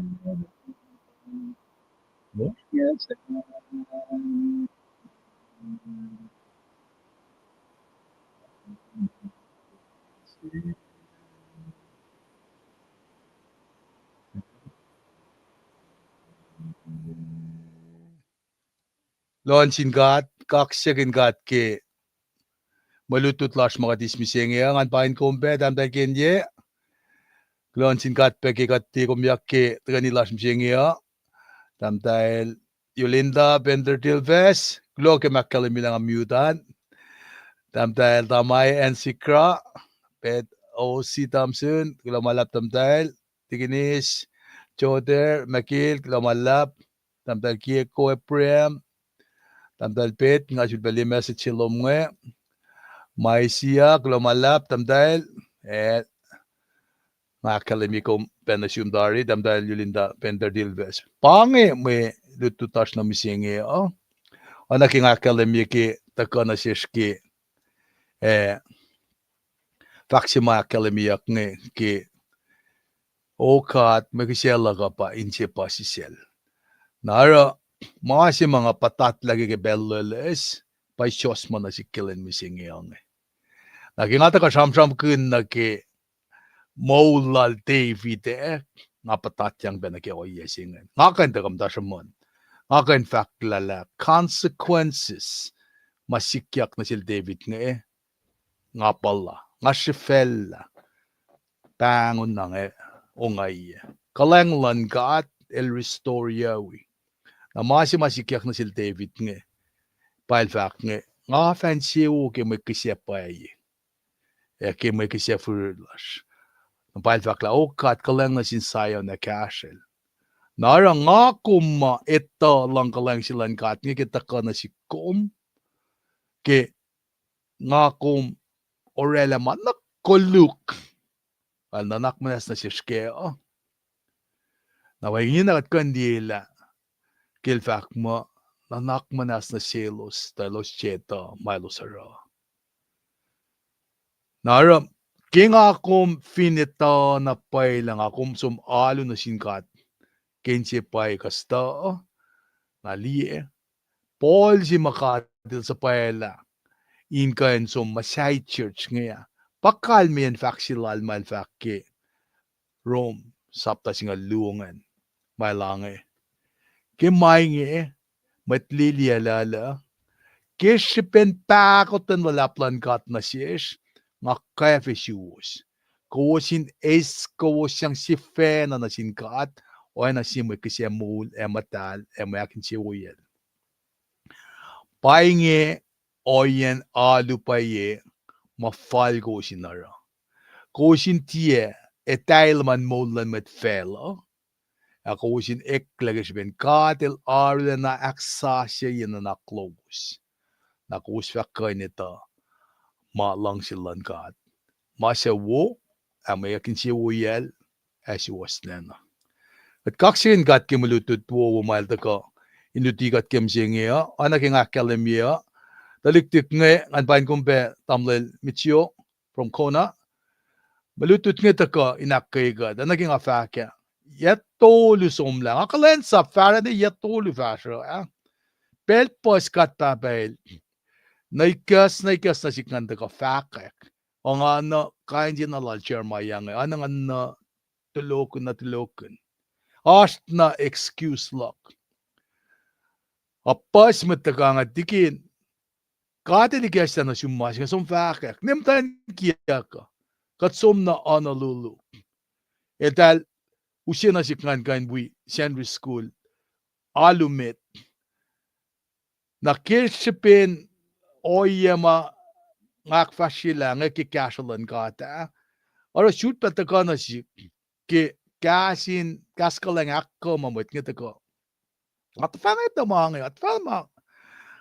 Kuloh nuh sin God, kaksakihn God ke mwe lutlut lasr ma kuht eis mihsenge uh, ngan pain kom pac, tahmtahel Kenye. Kuloh nuh sin God pac ke kuht tiac komyak ke tuhkweni lasr mihsenge uh. Tahmtahel Yulinda Bender Dilves, kuloh ke ma ahkkahlwemye lah nga mute an. Tahmtahel Tamai Ansikra, Pet O C Thompson, kuloh ma luhlahp tahmtahel, Tikinis Joter Makil, kuloh ma luhlahp, tahmtahel Kieko Abraham, tahmtahel Pet, nga sulpac liye message se lom inge, Maisia, kuloh ma luhlahp tahmtahel, eh, nga ahkkahlwemye kom pac nuh sum tari, tahmtahel Yulinda Bender Dilves. Pa inge mwe lutlut lasr nuh mihsenge uh. Oacna ke nga ahkkahlwemye ke tuhkuh nuh sesr ke, eh, fahk se ma ahkkahlwemyeyuck inge ke, O God, mwe kihsac luhk uh pa inse puhsisacl. Na oruh, ma se ma nga puhtatlac ke ke pacl loeloes, pa isohs ma nuh sik ke lwen mihsenge uh inge. Na ke nga tuhkuh sramsramkihn nuh ke moul lal David, eh, nga puhtatyang pac nuh ke ohiyac se ingacn. Nga kuh in tuhkuh muhta sruhmuhn. Nga kuh in fahk lah, lah consequences ma sikyak nuh sel David inge, nga puhla, nga srihfacllah, pahngon na inge ongaiyac. Kuhlwacng luhn God el restore-i. Na ma se ma sikyak nuh sel David inge, pa el fahk inge, nga fah insewowo ke mwe kihsac pwacye, ac ke mwe kihsac fihrihr lasr. Na pa el fahk lah, O God, kuhlwacng nuh sin Zion ac kahsrwel. Na oruh nga kom ma etuh luhng kuhlwacng se luhn God inge ke tuhkuh nuh sik kom, ke nga kom orwaclah ma na koluk, el nuhnak muhnahs nuh sesr kac uh. Na wacngihn na kuht kuh in liyelah ke el fahk muh, nuhnak muhnahs nuh selos tuh elos tiac etuh ma elos oruh. Na oruh, ke nga kom fin etuh na pwacye lah nga kom som alu nuh sin God ke inse pwacye kuhstuh, na liye, Paul se ma God el suhpwaclah in kuh in som muhsahi church inge ah, pa kalmeyacn fahk se lal ma el fahk ke Rom sapta singucul luo ingacn, ma el ange. Ke ma inge, mwet lili aluhluh, ke srihpen pahkotwen luhlahp luhn God nuh sesr, nga kwacfe suwos. Kowos in eis kowos sang sifacna nuh sin God, oacna sie mwe kihsac moul ac muhtahl ac mwe ahkinsewowoyacl. Pa inge ohiyacn alu pwacye ma fal kowos in oruh. Kowos in tiac etwacl luhman moul luhn mwet facluh, ac kowos in eklac ke srihpen God el arulacna ahksasucye nuhnak lowos. Na kowos fah kuh in etuh ma luhngse luhn God, ma suc wo, ac mwe ahkinsewowoyacl, ac suwohsnacna. Kuht kaksakihn God ke mwe lutlut wowo ma el tuhkuh in luti kuht ke mihsenge uh, oacna ke nga ahkkahlwemye uh. Tuhlihk tik inge, ngan pain kom pac tamuhlwel Mitio from Kona. Mwe lutlut inge tuhkuh in ahkkweye kuht, oacna ke nga fahk ah, yac tolu somlah, nga kuhlwacnsap fahsruh ne yac tolu fahsruh ah, pacl puhs God Pahpah el nuh ikacs, nuh ikacs nuh sik ngan tuhkuh fahkwack. O nga na kain se na lal Jeremiah inge, oacna ngan na tulokihn, na tulokihn. Oasr na excuse luhk. A puhs mwet tuhkuh nga tikin, God el ikacslah nuh sum ma se inge, som fahkwack. Ne muhtwacn kiyuck uh, kuht som na Honolulu. Eltahl use nuh sik ngan kuh in wi Sunday school alu met. Na ke srihpen ohiyac ma nga ahkfahsryelah inge ke kahsruh luhn God ah, oruh sutpac tuhkuh nuh sik ke kahs in, kahs kuhlwacng ahkkuh ma mwet inge tuhkuh. Nga tuhfahna etuh ma inge, nga tuhfahna ma,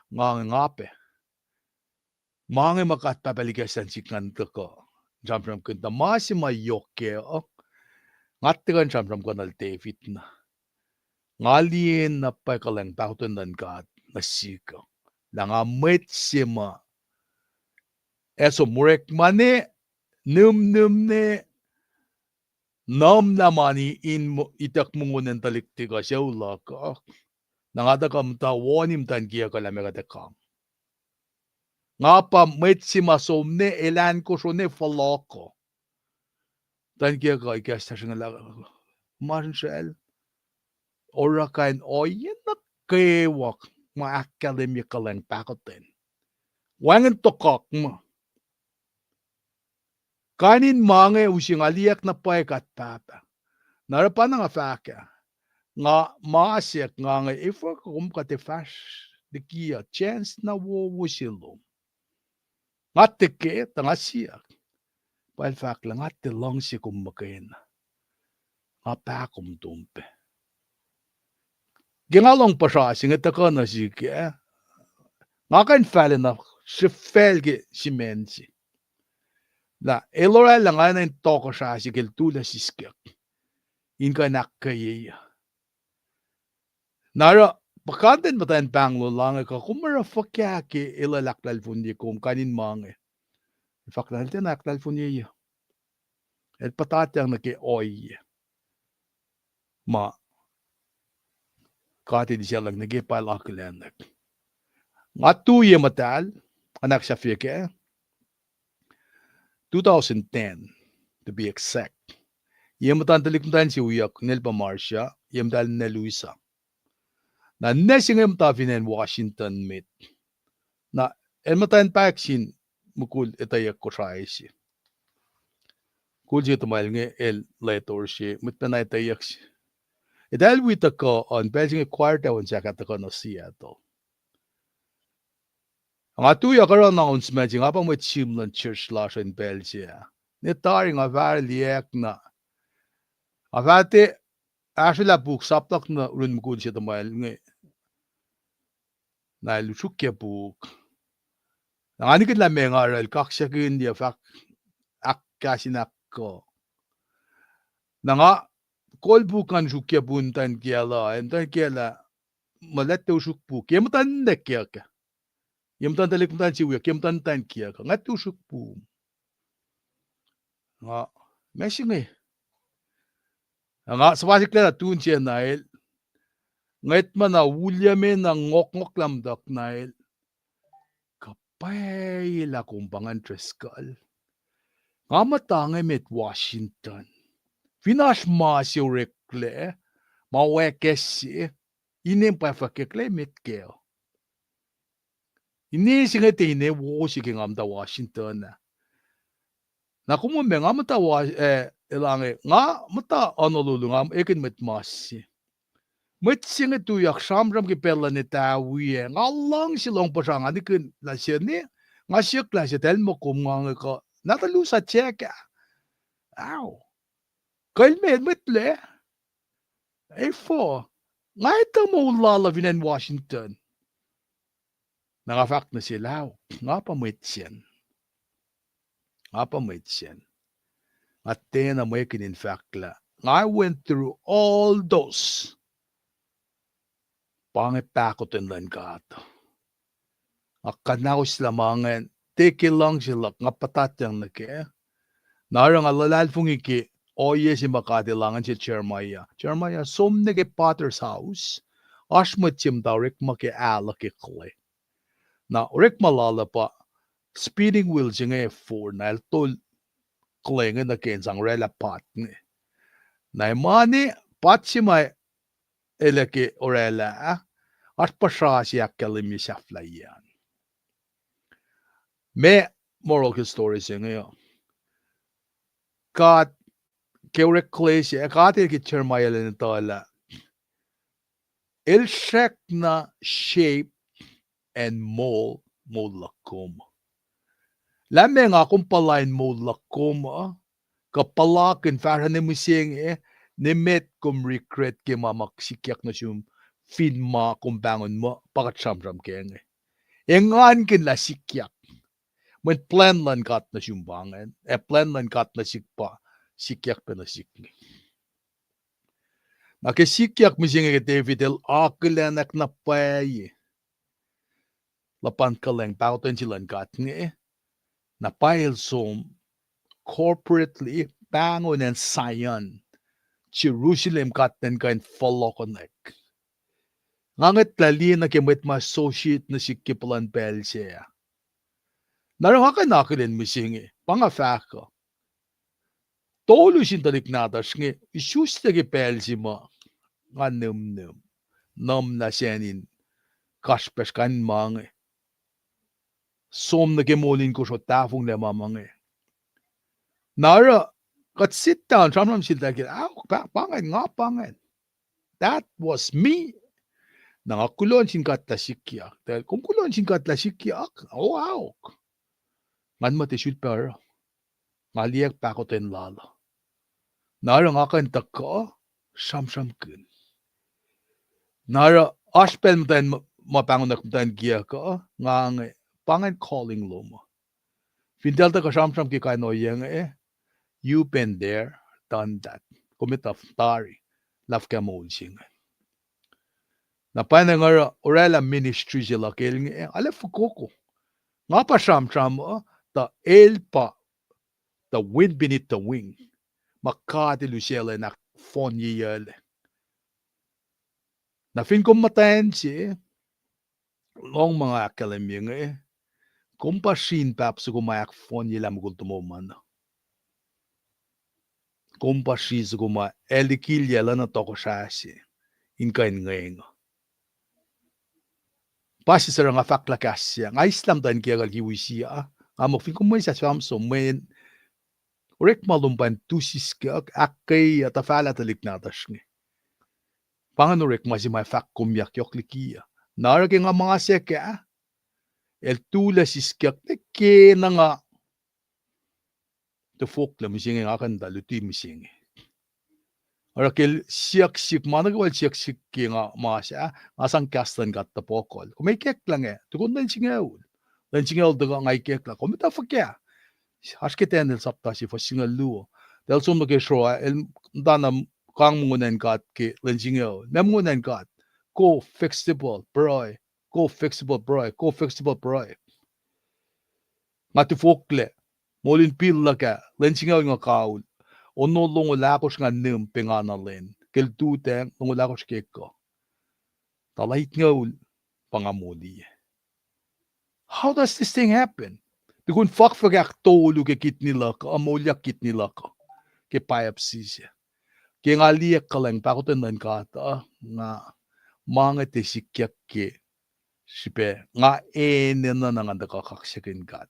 nga inge nga pac. Ma inge ma God Pahpah el ikacslah nuh sik ngan tuhkuh sramsramkihn, tuh ma se ma yohk kac uh, nga tuhkuh in sramsramkihn nuh sel David na. Nga liye na pwacye kuhlwacng pahkotwen luhn God nuh sihk uh, lah nga mwet se ma ac som orekma ne, nihmnihm ne, nuhmlah mani in ituck mongo nuh in tuhlihk tikuh sucu luhk uh. Na nga tuhkuh muhta woni muhtwacn kiyuhk uh lah meac kuht ac kang. Nga pa mwet se ma som ne elan kosro ne fohlohko. Muhtwacn kiyuhk uh ikacslah srihngacl, masrinsracl, oruh kain ohiyac nuh kwewa ma ahkkahlwemye kuhlwacng pahkotwen. Wacngihn tokok ma kain in ma inge use nga liyacack na pwacye kuht Pahpah. Na oruh pa na nga fahk ah, nga masack nga inge efuh kom kuh tiac fahsr liki uh chance na wowo se lom. Nga tiac ke tuh nga siyuck. Pa el fahk lah nga tiac luhngse kom muhkwena. Nga pahkomutom pac. Ke nga lohng puhsra se inge tuhkuh nuh sihk ah, nga kuh in fahlac na srihfacl ke simen se. Na el oraclah nga enenuh in tohkohsrah se ke el tulac siskiyuck in kuh in ahkkweye. Na oruh puhkantwen muhtwacn Bangalore la inge, kuh kom oruh fuhkah ke el ac ahklahlfonye kom kain in ma inge? Fahk lah el tiacna ahklahlfonye. El puhtatyang nuh ke ohiyac ma God El eis luhk nuh ke pacl akihlenak. Nga tu ye muhtahl, nga ahksahfye kac, two thousand ten, to be exact. Ye muhta tuhlihk muhtwacn se wiyuck, inel pa Marcia, ye muhtahl inel Louisa. Na ninac se inge muhta fin acn Washington met. Na el muhtwacn pahk sin mukul etweyuck Kosrae se. Mukul se tuhmwacl inge el letor se, mwet pacna etweyuck se. Eltahl wi tuhkuh an, pacl se inge choir tacn sahk ah tuhkuh nuh Seattle. Nga tuyak oruh announcement se, nga pa mwet sim luhn church lasr in pacl se ah. Ne tari nga fah liyacack na, nga fah tiac ahsrwelah puk sap luhk nuh yurin mukul se tuhmwacl inge. Na el usrukye puk. Na nga nikihn lah meac nga oruh, el kaksakihn yac fahk ahkkahs in ahkkuh. Na nga kol puk ngan usrukye puk muhtwacn kiyacl uh, muhtwacn kiyacl ah muh lah tiac usruk puk. Ye muhtwacn ninac kiyuhk ah. Ye muhtwacn tuhlihk muhtwacn se wiyuck, ye muhtwacn muhtwacn kiyuhk ah. Nga tiac usruk puk. Nga, ma se inge. Nga suhfal sikla na tun se na el. Ngwetma na ulyame na ngohkngohk lah muhtuhk na el. Kuh pwacye lah kom pa ngan Driscoll? Nga muhta inge met Washington. Fin oasr ma se oreklac, ma wackac se, inem pa fwackyucklac met kac. Ine se inge tiac ine wo se ke nga muhta Washington ah. Na kom ma nga muhta, eh, elange, nga muhta Honolulu, nga ekihn mwet mas se. Mwet se inge tuyak sramsram ke pacl luhn etawi ah. Nga luhngse lohng puhsra, nga nikihn lah se ne, nga siyuck lah se tahl muh kom nga inge kuh, na tuh lusa check ah. Ao. Kuh el meac, el mwet lac? Efuh, nga etuh moul lal uh fin acn Washington. Na nga fahk nuh sel, ao, nga pa mwet sacn. Nga pa mwet sacn. Nga tiacna mwekihn in fahk lah I went through all those. Pa inge pahkotwen luhn God. Nga kuhnahoslah ma ingacn, tiac ke luhngse luhk, nga puhtatyang nuh kac. Na oruh nga luhlahlfongi ke ohiyac se ma God El ingacn sel Jeremiah. Jeremiah, som nuh ke potter's house. Oasr mwet se muhta orekma ke alu ke kuhlwacng. Na orekma lal uh pa spinning wheel se inge for, na el tol kuhlwacng inge nuh ke in sang oraclah pot inge. Na mani pot se ma el ac ke oraclah ah, oasr puhsra se ahkkahlwemye sahflahiyac an. Ma moral ke story se inge uh, God, ke orek kuhlwacng se, God El ke Jeremiah El etuh lah El srackna shape and mold moul luhk kom. Lah meac nga kom puhla in moul luhk kom uh, kuh puhlakihn fahsruh ne mihsenge, nimet kom regret ke ma ma sikyak nuh sum, fin ma kom pahngon muh pa kuht sramsram kac inge. Engankihn lah sikyak. Mweyen plwacn luhn God nuh sum pa ingacn, ac plwacn luhn God nuh sihk pa sikyak pac nuh sihk inge. Na ke sikyak mihsenge ke David el akihlenak na pwacye luhpan kuhlwacng pahkotwen se luhn God inge, na pa el som corporately, pahngon acn Zion, Jerusalem, God Elan kuh in fohlohkohnak. Nga ngwetlah liye nuh ke mwet ma associate nuh sihk ke puhlan pacl sac. Na oruh nga kuh in akihlen mihsenge, pa nga fahk uh. Tolu sin tuhlihk nahtuhsr inge isuslac ke pacl se ma nga nihmnihm, nuhmlah sacn in kasrpacsr kain ma inge. Som nuh ke moul in kosro tahfonglac ma ma inge. Na oruh kuht sit down, sramsram sel tahl ke, aok, pa, pa ingacn, nga pa ingacn. That was me. Na nga kuloh nuh sin God lah sikyak. Kom kuloh nuh sin God lah sikyak? O, aok. Ngan muh tiac sulpac oruh. Nga liye pahkotwen lal uh. Na oruh nga kuh in tuhkuh sramsramkihn. Na oruh oasr pacl muhtwacn ma pahngonak muhtwacn kiyuck uh, nga inge, pa ingacn calling lom uh. Fin tahl tuhkuh sramsram ke kain ohiyac inge, you've been there, done that. Kom etuh tari, lah fuhkah moul se inge. Na pwacnwacng oruh oraclah ministry se luhk el inge, arlac fokoko. Nga pa sramsram uh, tuh el pa the wind beneath the wing. Ma God El usaclah in ahkfohnyeyuclac. Na fin kom muhtwacn se, lohng ma nga ahkkahlwemye inge, kom pa srin pahp soko ma ahkfohnyelah mukul tomom an. Kom pa srin soko ma ac likilyac lacna tohkohsrah se in kuh in ngweng uh. Pa se suc oruh nga fahk lah kahs se, nga islam tuh in kiyuhk uh liki wi sie, nga muh fin kom mwesahs fahsr som mweyen orekma lom pa in tu siskyak, ahkkweye, tuh fahlah tuhlihk nahtuhsr inge. Pa ingacn orekma se ma fahk kom yak yohk liki uh. Na oruh ke nga ma se kac, el tulac siskyak nuh ke na nga tufoklac mihsenge, nga kuh in tuh luti mihsenge. Oruh ke el siyuck sihk, ma nuh kwewa el siyuck sihk ke nga ma se ah, nga sang kahs luhn God tuh pohkohl. Kom ikacklah inge, tukun lwen singucul. Lwen singucul tuhkuh nga ikacklah, kom etuh fuhkah? Oasr ke Daniel sapta se fuhs singucul luo. Tahl som nuh ke sroa, el muhtana kang mongo nuh in God ke lwen singucul. Meac mongo nuh in God? Go festival, pruhe. Go festival, pruhe. Go festival, pruhe. Nga tufoklac, moul in pihl luhk ah, lwen singucul nga kaul. Ono longoul ahkosr nga nihm pengana lwen. Ke lututacng, longoul ahkosr ke kuh. Tuh laitngucul pa nga moli. How does this thing happen? Tukun fakfak ahktolu ke kidney luhk uh, moulyak kidney luhk uh, ke biopsy se. Ke nga liye kuhlwacng pahkotwen luhn God uh, nga ma inge tiac sikyak ke srihpac nga enenuh na ngan tuhkuh kaksakihn God.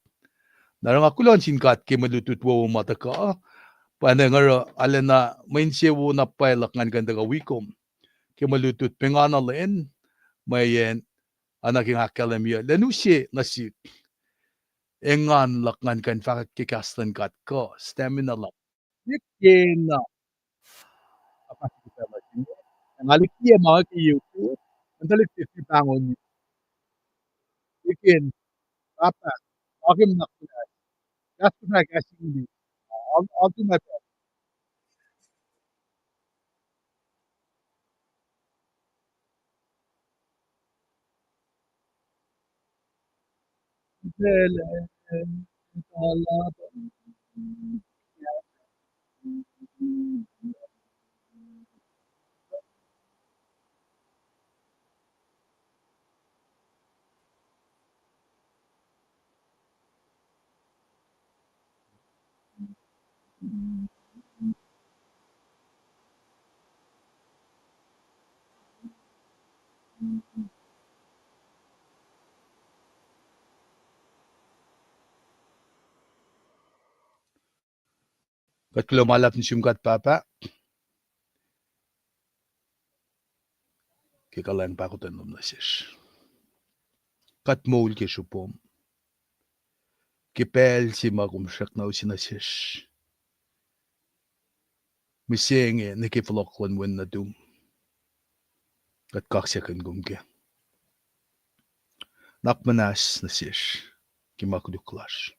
Na oruh nga kuloh nuh sin God ke mwe lutlut wowo ma tuhkuh, pwacnwacng oruh arulacna mwe insewowo na pwacye luhk ngan kuh in tuhkuh wi kom ke mwe lutlut pengana lwen, mweyen oacna ke nga ahkkahlwemye, lwen use nuh sihk, engan luhk ngan kuh in fahkwack ke kahs luhn God kuh stamina luhk. Nik ke na nga likiye ma ke YouTube, ngan tuhlihk sesr pahngon, ikin, pahpah, ma ke nuhnak muhnahs, kahs kuhsrah kahs English, I'll, I'll do my best. Kuht kuloh ma luhlahp nuh sum God Pahpah ke kuhlwacng pahkotwen lom nuh sesr. Kuht moul ke srihpom, ke pacl se ma kom srackna use nuh sesr. Mihsenge nuh ke fohlohk luhn wen nuhtum, kuht kaksakihn kom kac. Nuhnak muhnahs nuh sesr ke ma koluk lasr.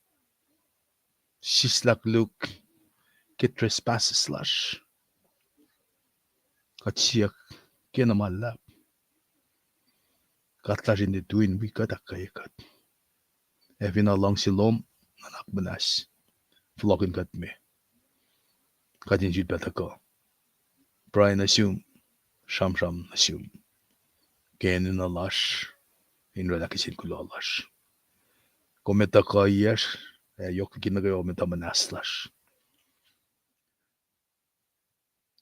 Sislah koluk ke trespasses lasr. Kuht siyuck kena ma luhlahp. God lasr in tuh in wi kuht, ahkkweye kuht. Ac fin luhngse lom, nuhnak muhnahs fohlohkihn kuht me. Kuht in sifilpac tuhkuh pruhe nuh sum, sramsram nuh sum ke enenuh lasr in oraclah kihsen kuloh lasr. Kom etuh kuhiyacsr, ac yohk liki nuh kwewa kom etuh muhnahs lasr.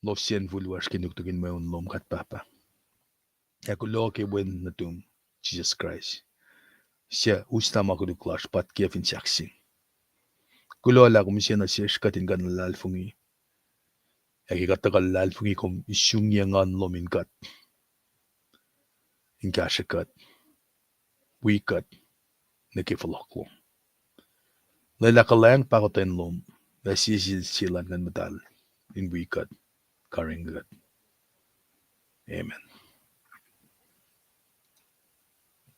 Lohsr sacn fihl lasr ke nuknuk in mweun lom kuht Pahpah. Ac kuloh ke Wen nuhtum, Jisus Kraist, suc uslah ma koluk lasr, pa ke fin sahk sing. Kuloh lah kom use nuh sesr kuht in kuh in luhlahlfongi. Ac ke kuht tuhkuh luhlahlfongi, kom isungiyac Nguhn lom in kuht, in kahsrwe kuht, wi kuht nuh ke fohlohk lom. Lwelah kuhlwacng pahkotwen lom, ac sie sie se luhn Nguhn Muhtahl in wi kuht, karihngihn kuht. Amen.